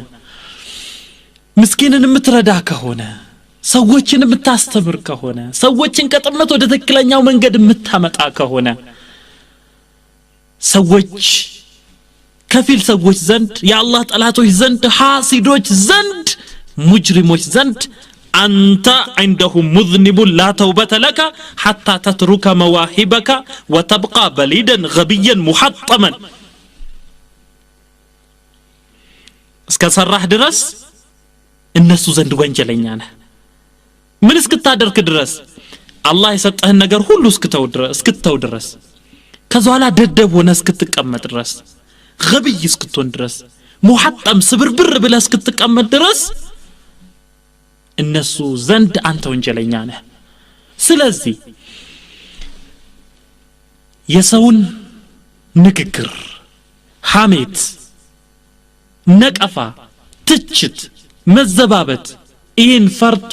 ምስኪንን የምትረዳ ከሆነ፣ ሰዎችን የምታስተምር ከሆነ፣ ሰዎችን ከጥመት ወደ ትክክለኛው መንገድ የምታመጣ ከሆነ፣ ሰዎች ከፊል ሰዎች ዘንድ የአላህ ጠላቶች ዘንድ ሐሲዶች ዘንድ ሙጅሪሞች ዘንድ አንተ عندهم مذنب لا توبة لك حتى تترك مواهبك وتبقى بليدا غبيا محطما እስከ ሰራህ ድረስ እነሱ ዘንድ ወንጀለኛ ነህ። ምን እስክታደርግ ድረስ? አላህ የሰጠህን ነገር ሁሉ እስክተው ድረስ፣ ከዛ ኋላ ደደብ ሆነህ እስክትቀመጥ ድረስ፣ غبي እስክትሆን ድረስ፣ ሙሐጠም ስብርብር ብለህ እስክትቀመጥ ድረስ እነሱ ዘንድ አንተ ወንጀለኛ ነህ። ስለዚህ የሰውን ንግግር፣ ሐሜት፣ ነቀፋ፣ ትችት፣ መዘባበት ይህን ፈርቶ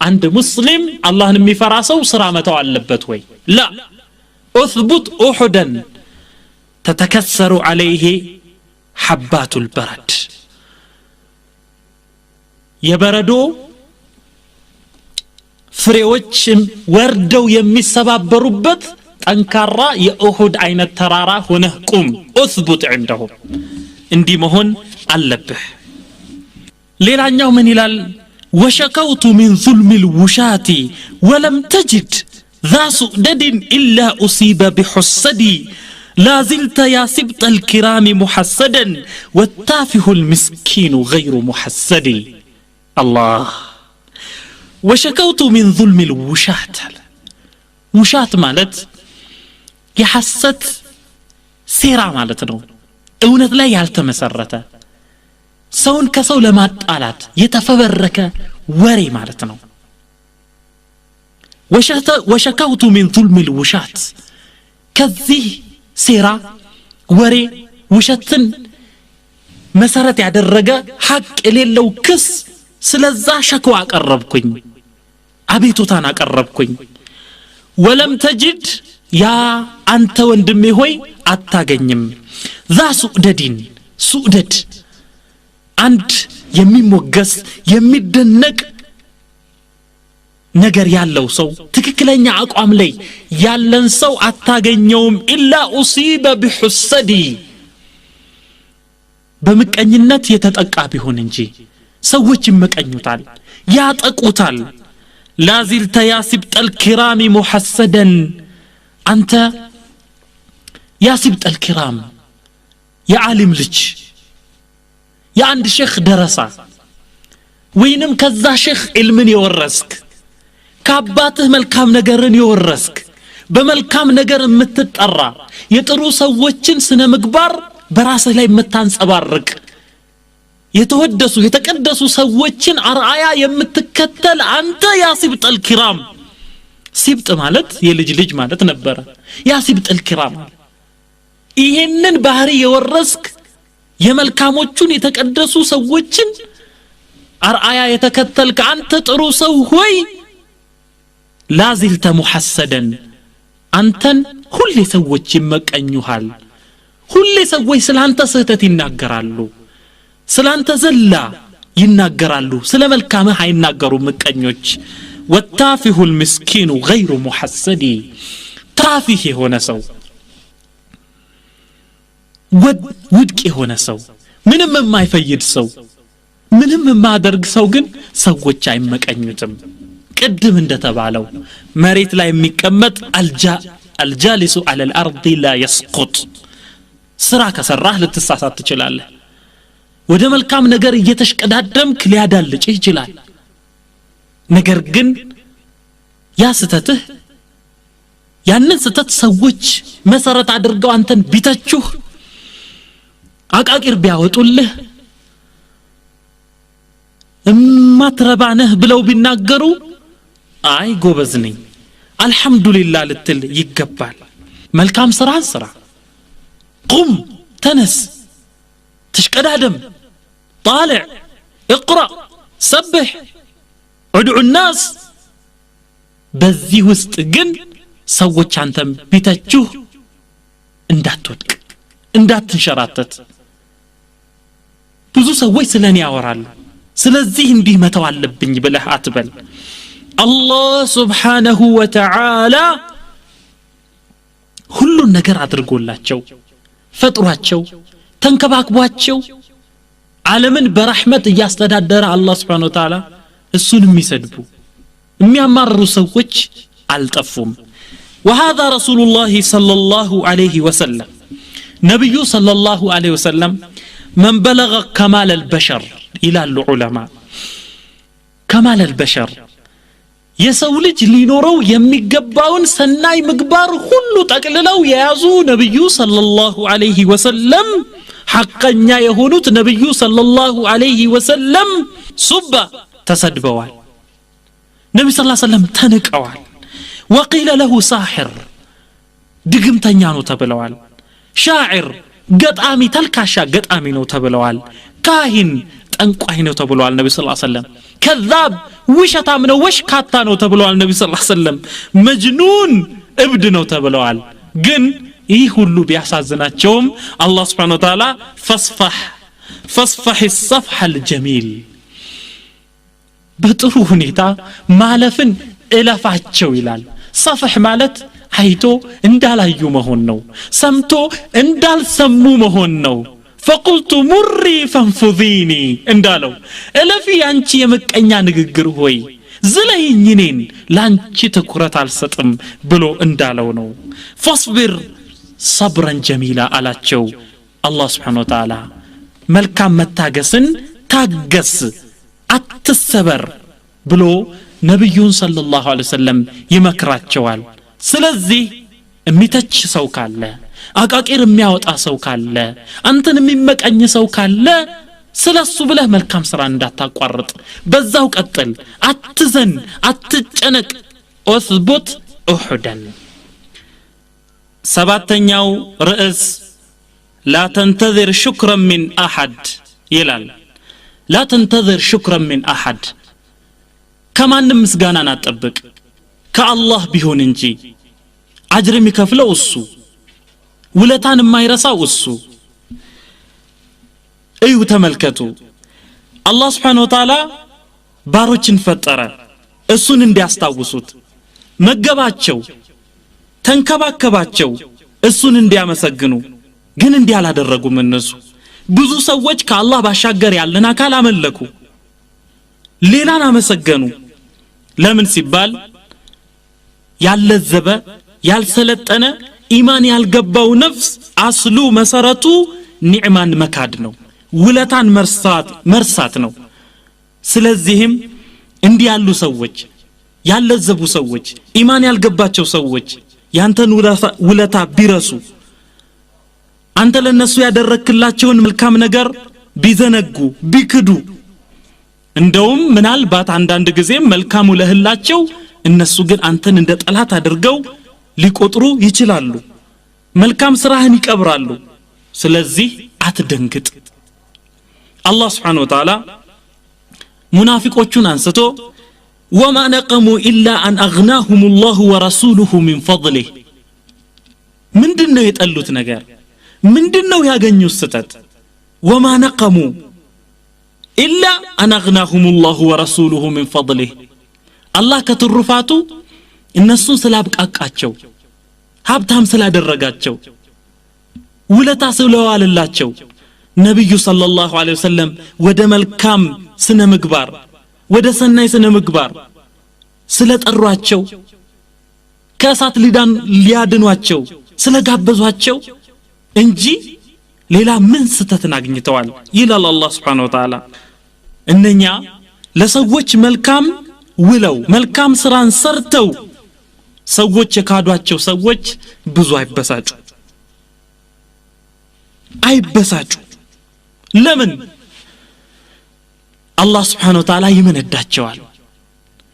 አንድ ሙስሊም አላህን የሚፈራ ሰው ስራ መተው አለበት ወይ? ላ اثبت احدا تتكسر عليه حبات البرد የበረዶ ፍሬዎች ወርደው የሚሰባበሩበት ጠንካራ የኡሁድ አይነት ተራራ ሆነህ ቁም። اثبت عندهم እንዲህ መሆን አለብህ። ሌላኛው ምን ይላል? وشكوت من ظلم الوشاة ولم تجد ذا سؤدد إلا أصيب بحسدي لا زلت يا سبط الكرام محسدا والتافه المسكين غير محسد. الله وشكوت من ظلم الوشاة. وشاة مالت يحسد سيرة مالت ነው እውነት ላይ ያልተመሰረተ ሰውን ከሰው ለማጣላት የተፈበረከ ወሬ ማለት ነው። وشكوت من ظلم الوشاة ከዚህ ሴራ ወሬ ውሸትን መሰረት ያደረገ ሐቅ የሌለው ክስ ስለዛ ሸክዋ አቀረብኩኝ፣ አቤቱታን አቀረብኩኝ። ወለም ተጅድ ያ አንተ ወንድሜ ሆይ አታገኝም ዛ ሱዕደዲን ሱዕደድ አንድ የሚሞገስ የሚደነቅ ነገር ያለው ሰው ትክክለኛ አቋም ላይ ያለን ሰው አታገኘውም። ኢላ ኡሲበ ቢሁሰዲ በምቀኝነት የተጠቃ ቢሆን እንጂ ሰዎች ይመቀኙታል፣ ያጠቁታል። ላዚልተ ያ ሲብጠል ኪራሚ ሙሐሰደን አንተ ያ ሲብጠል ኪራም የዓሊም ልጅ የአንድ ሼኽ ደረሳ ወይንም ከዛ ሼኽ ዕልምን የወረስክ ከአባትህ መልካም ነገርን የወረስክ በመልካም ነገር የምትጠራ የጥሩ ሰዎችን ስነ ምግባር በራስህ ላይ የምታንጸባርቅ የተወደሱ የተቀደሱ ሰዎችን አርአያ የምትከተል አንተ ያ ሲብጠል ኪራም። ሲብጥ ማለት የልጅ ልጅ ማለት ነበረ። ያ ሲብጠል ኪራም ይሄንን ባህሪ የወረስክ የመልካሞቹን የተቀደሱ ሰዎችን አርአያ የተከተልክ አንተ ጥሩ ሰው ሆይ ላዚልተ ሙሐሰደን አንተን ሁሌ ሰዎች ይመቀኙሃል። ሁሌ ሰዎች ስላንተ ስህተት ይናገራሉ፣ ስላንተ ዘላ ይናገራሉ፣ ስለ መልካምህ አይናገሩም ምቀኞች። ወታፊሁ المسكين غير محسد ታፊህ የሆነ ሰው ውድቅ የሆነ ሰው ምንም የማይፈይድ ሰው ምንም የማያደርግ ሰው ግን ሰዎች አይመቀኙትም። ቅድም እንደተባለው መሬት ላይ የሚቀመጥ الجالس على الارض لا يسقط ስራ ከሰራህ ልትሳሳት ትችላለህ። ወደ መልካም ነገር እየተሽቀዳደምክ ሊያዳልጭህ ይችላል። ነገር ግን ያ ስተትህ ያንን ስተት ሰዎች መሰረት አድርገው አንተን ቢተቹህ አቃቂር ቢያወጡልህ እማትረባነህ ብለው ቢናገሩ አይ ጎበዝ ነኝ አልহামዱሊላህ ልትል ይገባል። መልካም ስራን ስራ፣ ቁም፣ ተነስ፣ ተሽቀዳደም፣ طالع، اقرأ، سبح، ادعو الناس። በዚህ ውስጥ ግን ሰዎች አንተም ቢተቹህ እንዳትወድቅ እንዳትንሸራተት። ብዙ ሰዎች ስለኔ ያወራሉ ስለዚህ እንዲህ መተው አለብኝ ብለህ አትበል። አላህ Subhanahu Wa Ta'ala ሁሉን ነገር አድርጎላቸው ፈጥሯቸው ተንከባክቧቸው ዓለምን በረሕመት እያስተዳደረ አላህ Subhanahu Wa Ta'ala እሱን የሚሰድቡ የሚያማርሩ ሰዎች አልጠፉም። وهذا رسول الله صلى الله عليه وسلم ነብዩ صلى الله عليه وسلم من بلغ كمال البشر ይላሉ ዑለማ። كمال البشر የሰው ልጅ ሊኖረው የሚገባውን ሰናይ ምግባር ሁሉ ጠቅልለው የያዙ ነብዩ صلى الله عليه وسلم ሐቀኛ የሆኑት ነብዩ صلى الله عليه وسلم ሱባ ተሰድበዋል። ነብዩ صلى الله عليه وسلم ተንቀዋል። وقيل له ساحر ድግምተኛ ነው ተብለዋል። ሻዕር ገጣሚ ተልካሻ ገጣሚ ነው ተብለዋል። ካህን ጠንቋይ ነው ተብለዋል ነብዩ صلى الله عليه وسلم። ከዛብ ውሸታም ነው ወሽካታ ነው ተብለዋል ነብዩ صلى الله عليه وسلم። መጅኑን እብድ ነው ተብለዋል። ግን ይህ ሁሉ ቢያሳዝናቸውም አላህ Subhanahu Wa Ta'ala فاصفح فاصفح الصفح الجميل በጥሩ ሁኔታ ማለፍን እለፋቸው ይላል። صفح ማለት አይቶ እንዳላዩ መሆን ነው፣ ሰምቶ እንዳልሰሙ መሆን ነው። فقلت مري فانفذيني እንዳለው እለፊ አንቺ የመቀኛ ንግግር ሆይ ዝለይኝ እኔን ላንቺ ትኩረት አልሰጥም ብሎ እንዳለው ነው። فاصبر صبرا جميلا አላቸው አላህ Subhanahu Wa Ta'ala። መልካም መታገስን ታገስ አትሰበር ብሎ ነብዩን ሰለላሁ ዐለይሂ ወሰለም ይመክራቸዋል። ስለዚህ የሚተች ሰው ካለ፣ አቃቂር የሚያወጣ ሰው ካለ፣ አንተን የሚመቀኝ ሰው ካለ ስለሱ ብለህ መልካም ስራ እንዳታቋርጥ፣ በዛው ቀጥል፣ አትዘን፣ አትጨነቅ። اثبت احدا። ሰባተኛው ርዕስ لا تنتظر شكرا من احد ይላል። لا تنتظر شكرا من احد ከማንም ምስጋናን አትጠብቅ ከአላህ ቢሆን እንጂ። አጅር የሚከፍለው እሱ፣ ውለታን የማይረሳው እሱ። እዩ ተመልከቱ፣ አላህ Subhanahu Wa Ta'ala ባሮችን ፈጠረ እሱን እንዲያስታውሱት፣ መገባቸው፣ ተንከባከባቸው እሱን እንዲያመሰግኑ። ግን እንዲህ አላደረጉም እነሱ። ብዙ ሰዎች ከአላህ ባሻገር ያለን አካል አመለኩ፣ ሌላን አመሰገኑ። ለምን ሲባል ያለዘበ ያልሰለጠነ ኢማን ያልገባው ነፍስ አስሉ መሰረቱ ኒዕማን መካድ ነው፣ ውለታን መርሳት ነው። ስለዚህም እንዲህ ያሉ ሰዎች ያለዘቡ ሰዎች ኢማን ያልገባቸው ሰዎች ያንተን ውለታ ቢረሱ፣ አንተ ለነሱ ያደረክላቸውን መልካም ነገር ቢዘነጉ ቢክዱ፣ እንደውም ምናልባት አንዳንድ ጊዜ መልካም ውለህላቸው እነሱ ግን አንተን እንደ ጠላት አድርገው ሊቆጥሩ ይችላሉ፣ መልካም ስራህን ይቀብራሉ። ስለዚህ አትደንግጥ። አላህ Subhanahu Wa Ta'ala ሙናፊቆቹን አንስቶ وما نقموا إلا أن أغناهم الله ورسوله من فضله። ምንድነው የጠሉት ነገር? ምንድነው ያገኙት ስህተት? وما نقموا إلا أن أغناهم الله ورسوله من فضله። አላህ ከትሩፋቱ እነሱን ስላብቃቃቸው፣ ሀብታም ስላደረጋቸው፣ ውለታ ስለዋለላቸው፣ ነብዩ ሰለላሁ ዐለይሂ ወሰለም ወደ መልካም ስነ ምግባር ወደ ሰናይ ስነ ምግባር ስለጠሯቸው፣ ከእሳት ሊዳን ሊያድኗቸው ስለጋበዟቸው እንጂ ሌላ ምን ስህተትን አግኝተዋል ይላል አላህ Subhanahu Wa Ta'ala። እነኛ ለሰዎች መልካም ውለው መልካም ስራን ሰርተው ሰዎች የካዷቸው ሰዎች ብዙ አይበሳጩ አይበሳጩ። ለምን? አላህ Subhanahu Wa Ta'ala ይመነዳቸዋል።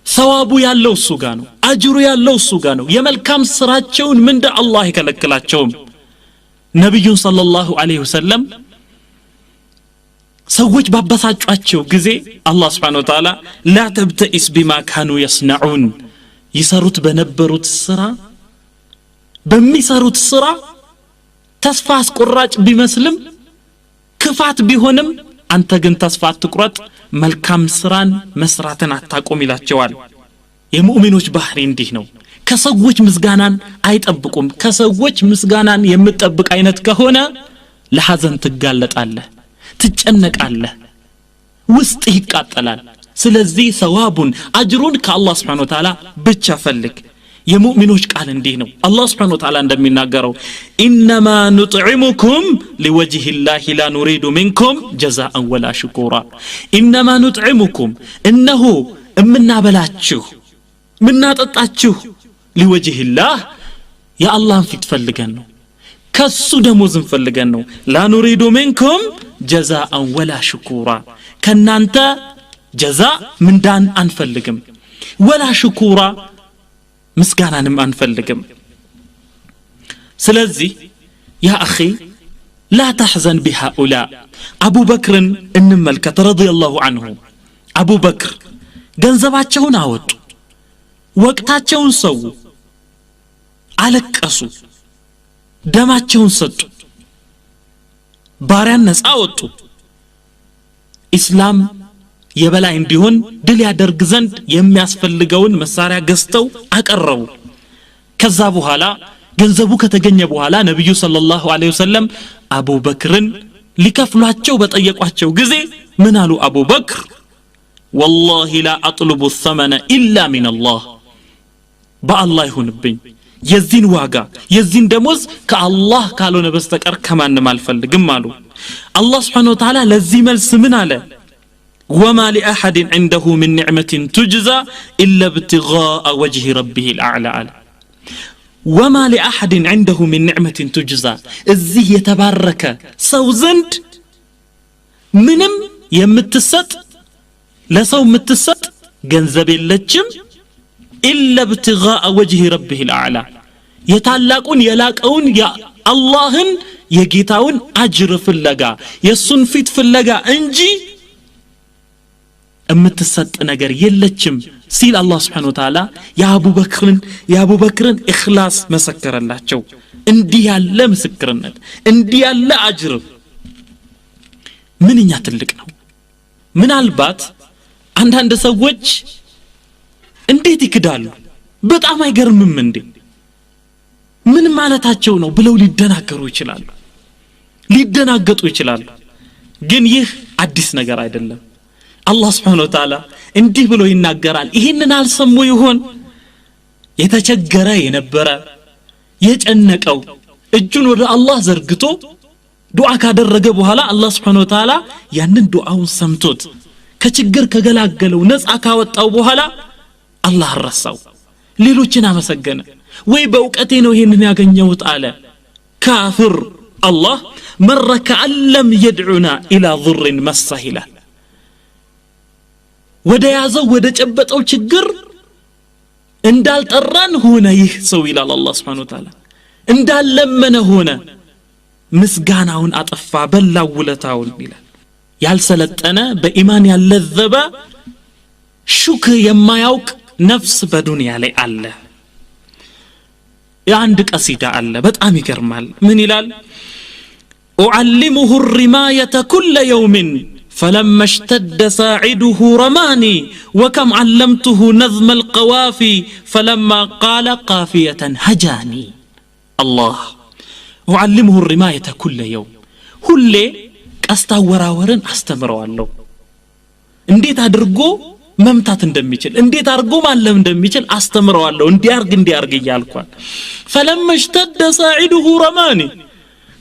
ሰዋቡ ያለው እሱ ጋር ነው፣ አጅሩ ያለው እሱ ጋር ነው። የመልካም ስራቸውን ምንዳ አላህ ይከለክላቸውም። ነብዩን ሰለላሁ ዐለይሂ ወሰለም ሰዎች ባበሳጯቸው ጊዜ አላህ Subhanahu Wa Ta'ala لا تبتئس بما كانوا يصنعون ይሰሩት በነበሩት ስራ በሚሰሩት ስራ ተስፋ አስቆራጭ ቢመስልም ክፋት ቢሆንም አንተ ግን ተስፋ አትቁረጥ፣ መልካም ስራን መስራትን አታቆም ይላቸዋል። የሙእሚኖች ባህሪ እንዲህ ነው። ከሰዎች ምስጋናን አይጠብቁም። ከሰዎች ምስጋናን የምትጠብቅ አይነት ከሆነ ለሐዘን ትጋለጣለህ፣ ትጨነቃለህ፣ ውስጥ ይቃጠላል። ስለዚህ ሰዋቡን አጅሩን ከአላህ Subhanahu Wa Ta'ala ብቻ ፈልግ። የሙእሚኖች ቃል እንዲህ ነው። አላህ Subhanahu Wa Ta'ala እንደሚናገረው ኢነማ ኑጥዒሙኩም ሊወጅህ ላህ ላ ኑሪዱ ሚንኩም ጀዛአን ወላ ሽኩራ። ኢነማ ኑጥዒሙኩም እነሆ እምናበላችሁ ምናጠጣችሁ ሊወጅህ ላህ የአላህን ፊት ፈልገን ነው፣ ከሱ ደሞዝን ፈልገን ነው። ላ ኑሪዱ ሚንኩም ጀዛአን ወላ ሽኩራ፣ ከናንተ ጀዛ ምንዳን አንፈልግም፣ ወላ ሽኩራ ምስጋናንም አንፈልግም። ስለዚህ ያ አኺ ላ ተሕዘን ቢሃኡላ። አቡበክርን እንመልከት ረዲየላሁ ዐንሁ። አቡበክር ገንዘባቸውን አወጡ፣ ወቅታቸውን ሰው፣ አለቀሱ፣ ደማቸውን ሰጡ፣ ባሪያን ነፃ አወጡ። ኢስላም የበላይ እንዲሆን ድል ያደርግ ዘንድ የሚያስፈልገውን መሳሪያ ገዝተው አቀረቡ። ከዛ በኋላ ገንዘቡ ከተገኘ በኋላ ነብዩ ሰለላሁ ዐለይሂ ወሰለም አቡበክርን ሊከፍሏቸው በጠየቋቸው ጊዜ ምን አሉ? አቡበክር ወላሂ ላ አጥልቡ الثመነ ኢላ ሚን አላህ፣ በአላህ ይሁንብኝ የዚህን ዋጋ የዚህን ደሞዝ ከአላህ ካልሆነ በስተቀር ከማንም አልፈልግም አሉ። አላህ Subhanahu Wa Ta'ala ለዚህ መልስ ምን አለ? وما لأحد عنده من نعمة تجزى إلا ابتغاء وجه ربه الأعلى. وما لأحد عنده من نعمة تجزى، እዚህ የተባረከ ሰው ዘንድ ምንም የምትሰጥ ለሰው የምትሰጥ ገንዘብ የለችም إلا ابتغاء وجه ربه الأعلى፣ የታላቁን የላቀውን የአላህን የጌታውን አጅር ፍለጋ የሱን ፊት ፍለጋ እንጂ የምትሰጥ ነገር የለችም ሲል አላህ Subhanahu Wa Ta'ala የአቡበክርን ኢኽላስ መሰከረላቸው። እንዲህ ያለ ምስክርነት እንዲህ ያለ አጅር ምንኛ ትልቅ ነው። ምናልባት አንዳንድ ሰዎች እንዴት ይክዳሉ፣ በጣም አይገርምም እንዴ፣ ምን ማለታቸው ነው ብለው ሊደናገሩ ይችላሉ፣ ሊደናገጡ ይችላሉ። ግን ይህ አዲስ ነገር አይደለም። አላህ Subhanahu Wa Ta'ala እንዲህ ብሎ ይናገራል። ይሄንን አልሰሙ ይሆን? የተቸገረ የነበረ የጨነቀው እጁን ወደ አላህ ዘርግቶ ዱዓ ካደረገ በኋላ አላህ Subhanahu Wa Ta'ala ያንን ዱዓውን ሰምቶት ከችግር ከገላገለው ነፃ ካወጣው በኋላ አላህ ረሳው፣ ሌሎችን አመሰገነ። ወይ በእውቀቴ ነው ይሄንን ያገኘሁት አለ። ካፍር አላህ መረከ አለም يدعونا الى ضر مسه ይላል። ወደ ያዘው ወደ ጨበጠው ችግር እንዳልጠራን ሆነ ይህ ሰው ይላል አላህ Subhanahu Wa Ta'ala። እንዳልለመነ ሆነ፣ ምስጋናውን አጠፋ፣ በላው ውለታውን ይላል። ያልሰለጠነ በኢማን ያልለዘበ ሹክር የማያውቅ ነፍስ በዱንያ ላይ አለ። የአንድ ቀሲዳ አለ በጣም ይገርማል። ምን ይላል? أعلمه الرماية كل يوم فلما اشتد ساعده رماني وكم علمته نظم القوافي فلما قال قافية هجاني. الله أعلمه الرماية كل يوم، ሁሌ ቀስታ ወራወርን አስተምረዋለሁ፣ እንዴት አድርጎ መምታት እንደሚችል እንዴት አድርጎ ማለም እንደሚችል አስተምረዋለሁ፣ እንዲያርግ እንዲያርግ እያልኳል። فلما اشتد ساعده رماني፣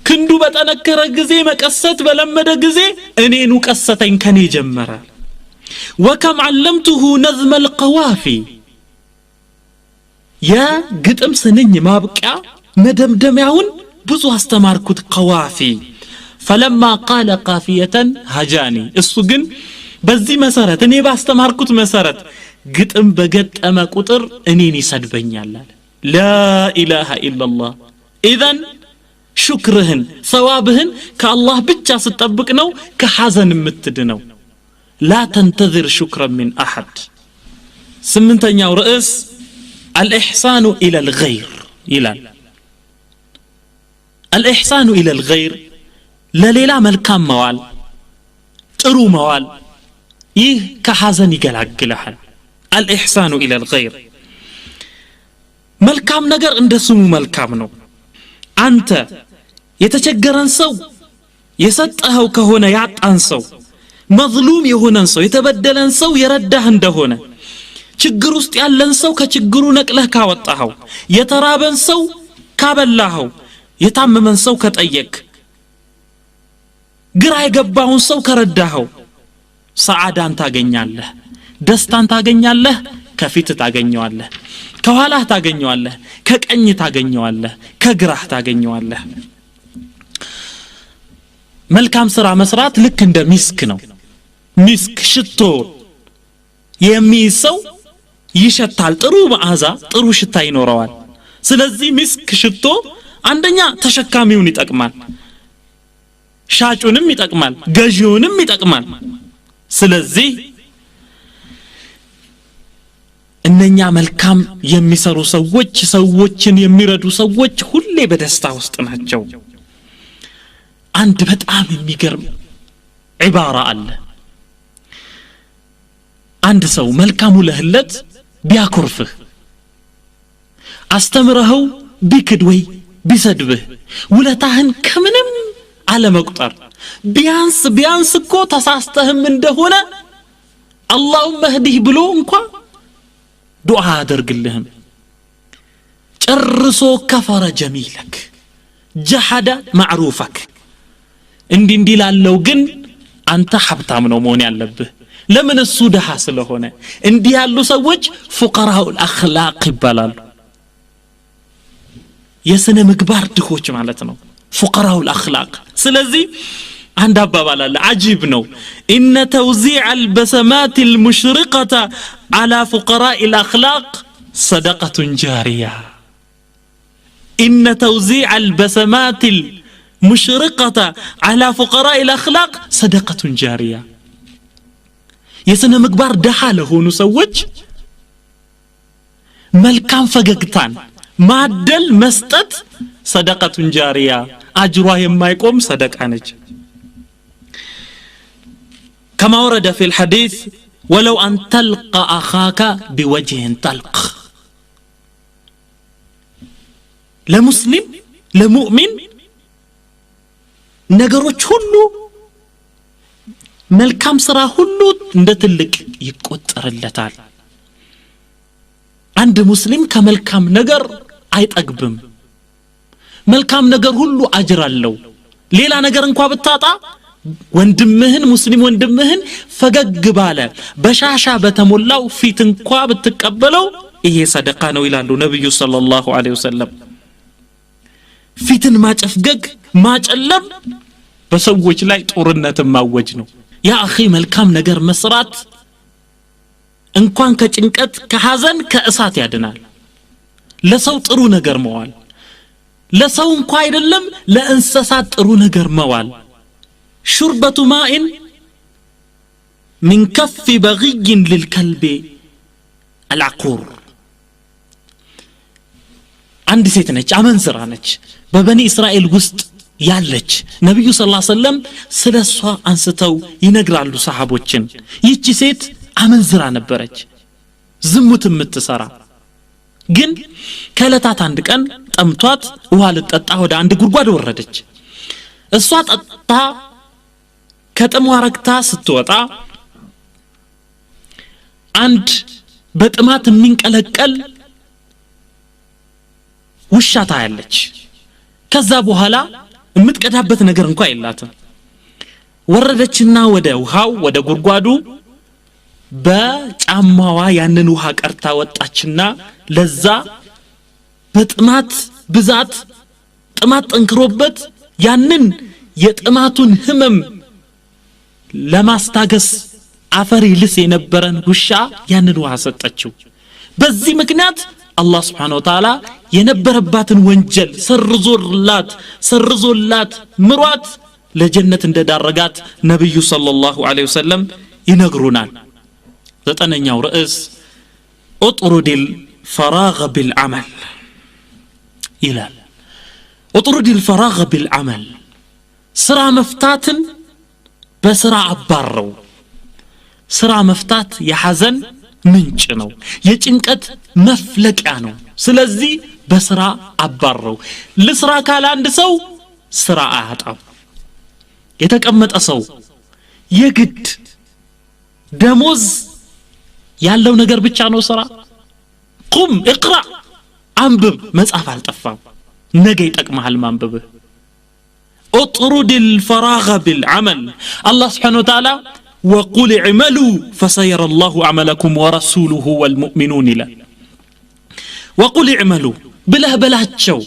ክንዱ በጠነከረ ጊዜ መቀሰት በለመደ ጊዜ እኔኑ ቀሰተኝ ከኔ ጀመረ። وكم علمته نظم القوافي፣ የግጥም ስንኝ ማብቂያ መደምደሚያውን ብዙ አስተማርኩት ቀዋፊ። فلما قال قافية هجاني፣ እሱ ግን በዚህ መሰረት እኔ ባስተማርኩት መሰረት ግጥም በገጠመ ቁጥር እኔን ይሰድበኛል አለ። لا إله إلا الله። إذن ሽክርህን ሰዋብህን ከአላህ ብቻ ስትጠብቅ ነው ከሐዘን የምትድነው። لا تنتظر شكرا من أحد። ስምንተኛው ርዕስ الإحسان إلى الغير ይላል። الإحسان إلى الغير ለሌላ መልካም መዋል ጥሩ መዋል፣ ይህ ከሐዘን ይገላግልሃል። الإحسان إلى الغير መልካም ነገር እንደ ስሙ መልካም ነው። አንተ የተቸገረን ሰው የሰጠኸው ከሆነ ያጣን ሰው፣ መዝሉም የሆነን ሰው፣ የተበደለን ሰው የረዳህ እንደሆነ፣ ችግር ውስጥ ያለን ሰው ከችግሩ ነቅለህ ካወጣኸው፣ የተራበን ሰው ካበላኸው፣ የታመመን ሰው ከጠየቅ፣ ግራ የገባውን ሰው ከረዳኸው፣ ሰዓዳን ታገኛለህ፣ ደስታን ታገኛለህ። ከፊት ታገኘዋለህ፣ ከኋላህ ታገኘዋለህ፣ ከቀኝ ታገኘዋለህ፣ ከግራህ ታገኘዋለህ። መልካም ስራ መስራት ልክ እንደ ሚስክ ነው። ሚስክ ሽቶ የሚይዝ ሰው ይሸታል፣ ጥሩ መዓዛ፣ ጥሩ ሽታ ይኖረዋል። ስለዚህ ሚስክ ሽቶ አንደኛ ተሸካሚውን ይጠቅማል፣ ሻጩንም ይጠቅማል፣ ገዢውንም ይጠቅማል። ስለዚህ እነኛ መልካም የሚሰሩ ሰዎች፣ ሰዎችን የሚረዱ ሰዎች ሁሌ በደስታ ውስጥ ናቸው። አንድ በጣም የሚገርም ዒባራ አለ። አንድ ሰው መልካም ውለህለት ቢያኮርፍህ፣ አስተምረኸው ቢክድ ወይ ቢሰድብህ፣ ውለታህን ከምንም አለመቁጠር፣ ቢያንስ ቢያንስ እኮ ተሳስተህም እንደሆነ اللهم اهده ብሎ እንኳ ዱዓ አደርግልህም፣ ጨርሶ كفر جميلك جحد معروفك። እንዲህ እንዲህ ላለው ግን አንተ ሀብታም ነው መሆን ያለብህ። ለምን? እሱ ድሃ ስለሆነ። እንዲህ ያሉ ሰዎች فقراء الأخلاق ይባላሉ። የስነ ምግባር ድሆች ማለት ነው፣ فقراء الأخلاق። ስለዚህ አንድ አባባል አለ፣ عجيب ነው። إن توزيع البسمات المشرقة على فقراء الأخلاق صدقة جارية። إن توزيع البسمات المشرقة على فقراء الأخلاق صدقة جارية። የስነ ምግባር ድሃ ለሆኑ ሰዎች መልካም ፈገግታን ማደል መስጠት صدقة جارية፣ አጅሯ የማይቆም ሰደቃ ነች። كما ورد في الحديث ولو أن تلقى أخاك بوجه طلق። ለሙስሊም ለሙእሚን ነገሮች ሁሉ መልካም ስራ ሁሉ እንደ ትልቅ ይቆጠርለታል። አንድ ሙስሊም ከመልካም ነገር አይጠግብም። መልካም ነገር ሁሉ አጅር አለው። ሌላ ነገር እንኳ ብታጣ ወንድምህን፣ ሙስሊም ወንድምህን ፈገግ ባለ በሻሻ በተሞላው ፊት እንኳ ብትቀበለው ይሄ ሰደቃ ነው ይላሉ ነብዩ صلى الله عليه وسلم። ፊትን ማጨፍገግ ማጨለም በሰዎች ላይ ጦርነትን ማወጅ ነው። يا أخي መልካም ነገር መስራት እንኳን ከጭንቀት ከሐዘን ከእሳት ያድናል። ለሰው ጥሩ ነገር መዋል፣ ለሰው እንኳ አይደለም ለእንስሳት ጥሩ ነገር መዋል። شربة ماء من كف بغي للكلب العقور። አንድ ሴት ነች፣ አመንዝራ ነች፣ በበኒ እስራኤል ውስጥ ያለች። ነብዩ صلى الله عليه وسلم ስለሷ አንስተው ይነግራሉ ሰሃቦችን። ይህቺ ሴት አመንዝራ ነበረች፣ ዝሙት የምትሰራ። ግን ከዕለታት አንድ ቀን ጠምቷት ውሃ ልትጠጣ ወደ አንድ ጉድጓድ ወረደች። እሷ ጠጥታ ከጥሟ ረክታ ስትወጣ አንድ በጥማት የሚንቀለቀል ውሻ ታያለች። ከዛ በኋላ የምትቀዳበት ነገር እንኳን የላትም። ወረደችና ወደ ውሃው ወደ ጉድጓዱ በጫማዋ ያንን ውሃ ቀርታ ወጣችና ለዛ በጥማት ብዛት ጥማት ጠንክሮበት ያንን የጥማቱን ህመም ለማስታገስ አፈር ይልስ የነበረን ውሻ ያንን ውሃ ሰጠችው። በዚህ ምክንያት አላህ Subhanahu Wa Ta'ala የነበረባትን ወንጀል ሰርዞላት ምሯት ለጀነት እንደዳረጋት ነብዩ ሰለላሁ ዐለይሂ ወሰለም ይነግሩናል። ዘጠነኛው ርዕስ اطرد الفراغ بالعمل ይላል። اطرد الفراغ بالعمل ስራ መፍታትን በስራ አባረው። ስራ መፍታት የሐዘን ምንጭ ነው፣ የጭንቀት መፍለቂያ ነው። ስለዚህ በስራ አባረው። ለስራ ካለ አንድ ሰው ስራ አያጣም። የተቀመጠ ሰው የግድ ደሞዝ ያለው ነገር ብቻ ነው ስራ? ቁም اقرأ አንብብ፣ መጻፍ አልጠፋም፣ ነገ ይጠቅምሃል ማንበብህ። اطرد الفراغ بالعمل. الله سبحانه وتعالى وقل اعملوا فسيرى الله عملكم ورسوله والمؤمنون ይላል። وقل اعملوا ብለህ በላቸው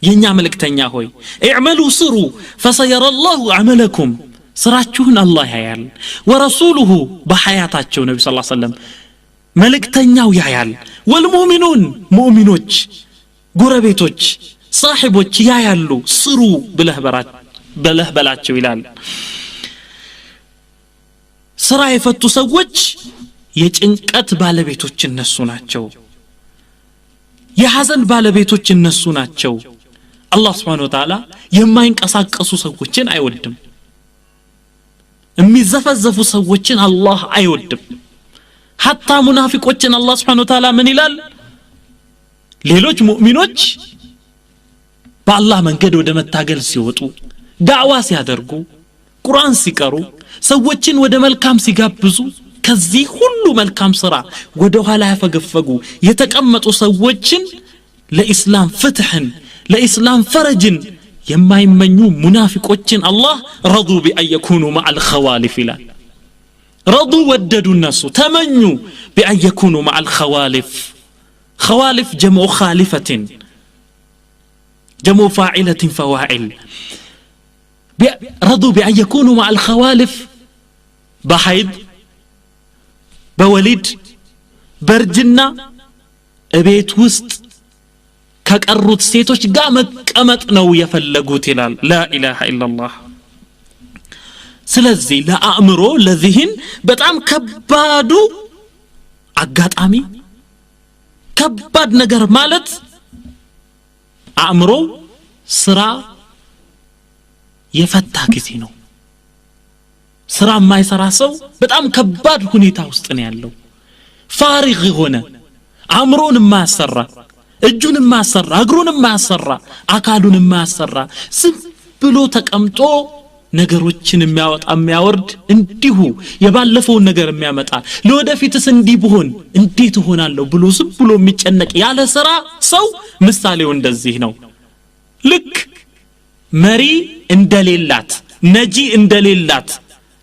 የኛ መልእክተኛ ሆይ፣ اعملوا ስሩ፣ فسيرى الله عملكم ስራችሁን አላህ ያያል፣ ወረሱሉሁ በሐያታቸው ነቢ ስ ሰለም መልእክተኛው ያያል፣ ወልሙእሚኑን ሙእሚኖች ጎረቤቶች ሳሒቦች ያያሉ፣ ስሩ ብለህ በላቸው ይላል። ስራ የፈቱ ሰዎች የጭንቀት ባለቤቶች እነሱ ናቸው፣ የሐዘን ባለቤቶች እነሱ ናቸው። አላህ Subhanahu Wa Ta'ala የማይንቀሳቀሱ ሰዎችን አይወድም፣ የሚዘፈዘፉ ሰዎችን አላህ አይወድም። حتى ሙናፊቆችን አላህ Subhanahu Wa Ta'ala ምን ይላል? ሌሎች ሙእሚኖች በአላህ መንገድ ወደ መታገል ሲወጡ፣ ዳዕዋ ሲያደርጉ፣ ቁርአን ሲቀሩ፣ ሰዎችን ወደ መልካም ሲጋብዙ፣ ከዚህ ሁሉ መልካም ስራ ወደ ኋላ ያፈገፈጉ የተቀመጡ ሰዎችን ለኢስላም ፍትህን ለኢስላም ፈረጅን የማይመኙ ሙናፊቆችን አላህ ረዱ ቢአን የኩኑ መዐል ኸዋሊፍ ይላል። ረዱ ወደዱ፣ እነሱ ተመኙ፣ ቢአን የኩኑ መዐል ኸዋሊፍ። ኸዋሊፍ ጀምዑ ኻሊፈትን ጀምዑ ፋዒለትን ፈዋዒል። ረዱ ቢአን የኩኑ መዐል ኸዋሊፍ በሐይድ በወሊድ በእርጅና እቤት ውስጥ ከቀሩት ሴቶች ጋር መቀመጥ ነው የፈለጉት ይላል። ላ ኢላሃ ኢላላህ። ስለዚህ ለአእምሮ ለዚህን በጣም ከባዱ አጋጣሚ ከባድ ነገር ማለት አእምሮ ስራ የፈታ ጊዜ ነው። ስራ የማይሰራ ሰው በጣም ከባድ ሁኔታ ውስጥ ነው ያለው። ፋሪግ የሆነ አእምሮን የማያሰራ፣ እጁን የማያሰራ፣ እግሩን የማያሰራ፣ አካሉን የማያሰራ፣ ዝም ብሎ ተቀምጦ ነገሮችን የሚያወጣ የሚያወርድ፣ እንዲሁ የባለፈውን ነገር የሚያመጣ፣ ለወደፊትስ እንዲህ ብሆን እንዴት እሆናለሁ ብሎ ዝም ብሎ የሚጨነቅ ያለ ስራ ሰው ምሳሌው እንደዚህ ነው። ልክ መሪ እንደሌላት፣ ነጂ እንደሌላት፣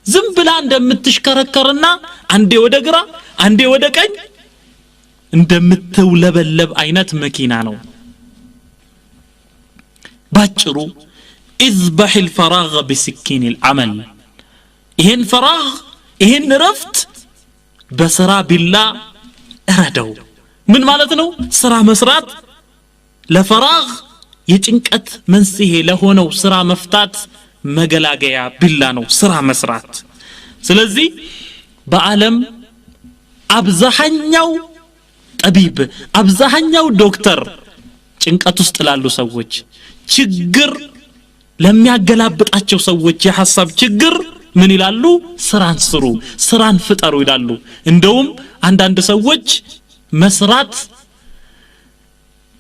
ዝም ብላ እንደምትሽከረከርና አንዴ ወደ ግራ አንዴ ወደ ቀኝ እንደምትውለበለብ አይነት መኪና ነው። ባጭሩ اذبح الفراغ بسكين العمل። ይሄን ፈራግ ይሄን ረፍት በስራ ቢላ እረደው። ምን ማለት ነው? ስራ መስራት ለፈራግ የጭንቀት መንስኤ ለሆነው ስራ መፍታት መገላገያ ቢላ ነው ስራ መስራት። ስለዚህ በዓለም አብዛኛው ጠቢብ አብዛኛው ዶክተር ጭንቀት ውስጥ ላሉ ሰዎች፣ ችግር ለሚያገላብጣቸው ሰዎች የሐሳብ ችግር ምን ይላሉ? ስራን ስሩ፣ ስራን ፍጠሩ ይላሉ። እንደውም አንዳንድ ሰዎች መስራት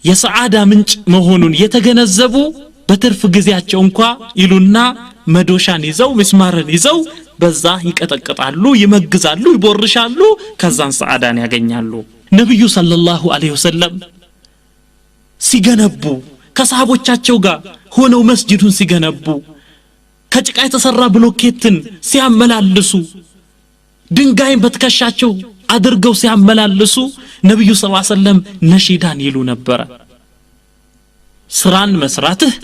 የሰዓዳ ምንጭ መሆኑን የተገነዘቡ በትርፍ ጊዜያቸው እንኳ ይሉና መዶሻን ይዘው ምስማርን ይዘው በዛ ይቀጠቅጣሉ፣ ይመግዛሉ፣ ይቦርሻሉ፣ ከዛን ሰዓዳን ያገኛሉ። ነብዩ ሰለላሁ ዐለይሂ ወሰለም ሲገነቡ ከሰሃቦቻቸው ጋር ሆነው መስጂዱን ሲገነቡ፣ ከጭቃ የተሰራ ብሎኬትን ሲያመላልሱ፣ ድንጋይን በትከሻቸው አድርገው ሲያመላልሱ ነብዩ ሰለላሁ ዐለይሂ ወሰለም ነሺዳን ይሉ ነበር። ስራን መስራትህ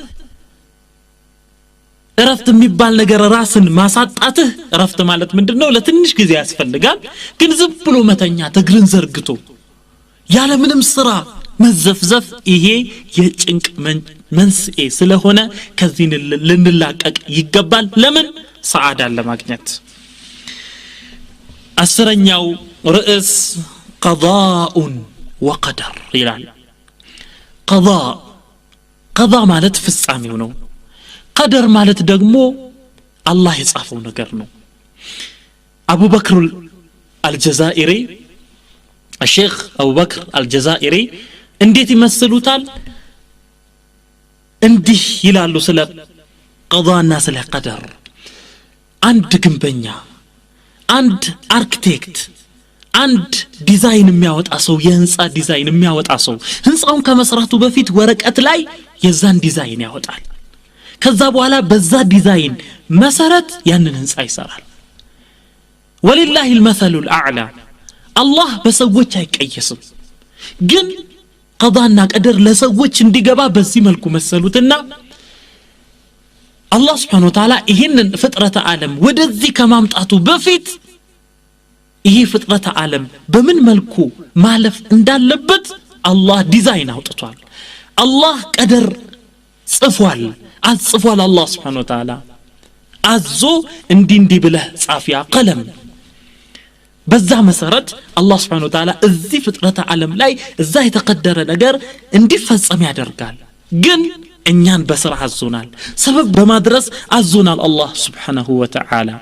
እረፍት የሚባል ነገር ራስን ማሳጣትህ፣ እረፍት ማለት ምንድነው? ለትንሽ ጊዜ ያስፈልጋል። ግን ዝም ብሎ መተኛት፣ እግርን ዘርግቶ ያለ ምንም ስራ መዘፍዘፍ ይሄ የጭንቅ መንስኤ ስለሆነ ከዚህ ልንላቀቅ ይገባል። ለምን? ሰዓዳን ለማግኘት። 10ኛው ርዕስ ቀዳኡን ወቀደር ይላል። ቀዳ ማለት ፍጻሜው ነው። ቀደር ማለት ደግሞ አላህ የጻፈው ነገር ነው። አቡበክር አልጀዛኢሪ፣ ሼክ አቡበክር አልጀዛኢሪ እንዴት ይመስሉታል? እንዲህ ይላሉ ስለ ቀዳና ስለ ቀደር። አንድ ግንበኛ፣ አንድ አርክቴክት፣ አንድ ዲዛይን የሚያወጣ ሰው፣ የህንፃ ዲዛይን የሚያወጣ ሰው ህንፃውን ከመስራቱ በፊት ወረቀት ላይ የዛን ዲዛይን ያወጣል። ከዛ በኋላ በዛ ዲዛይን መሰረት ያንን ህንፃ ይሰራል። ولله المثل الأعلى። አላህ በሰዎች አይቀየስም፣ ግን ቀዳና ቀደር ለሰዎች እንዲገባ በዚህ መልኩ መሰሉትና አላህ سبحانه وتعالى ይህንን ፍጥረተ ዓለም ወደዚህ ከማምጣቱ በፊት ይሄ ፍጥረተ ዓለም በምን መልኩ ማለፍ እንዳለበት አላህ ዲዛይን አውጥቷል። አላህ ቀደር ጽፏል፣ አጽፏል። አላህ سبحانه وتعالى አዞ እንዲህ እንዲህ ብለህ ጻፍ ያ ቀለም። በዛ መሰረት አላህ سبحانه وتعالى እዚህ ፍጥረተ ዓለም ላይ እዛ የተቀደረ ነገር እንዲፈጸም ያደርጋል። ግን እኛን በስራ አዞናል፣ ሰበብ በማድረስ አዞናል አላህ سبحانه وتعالى።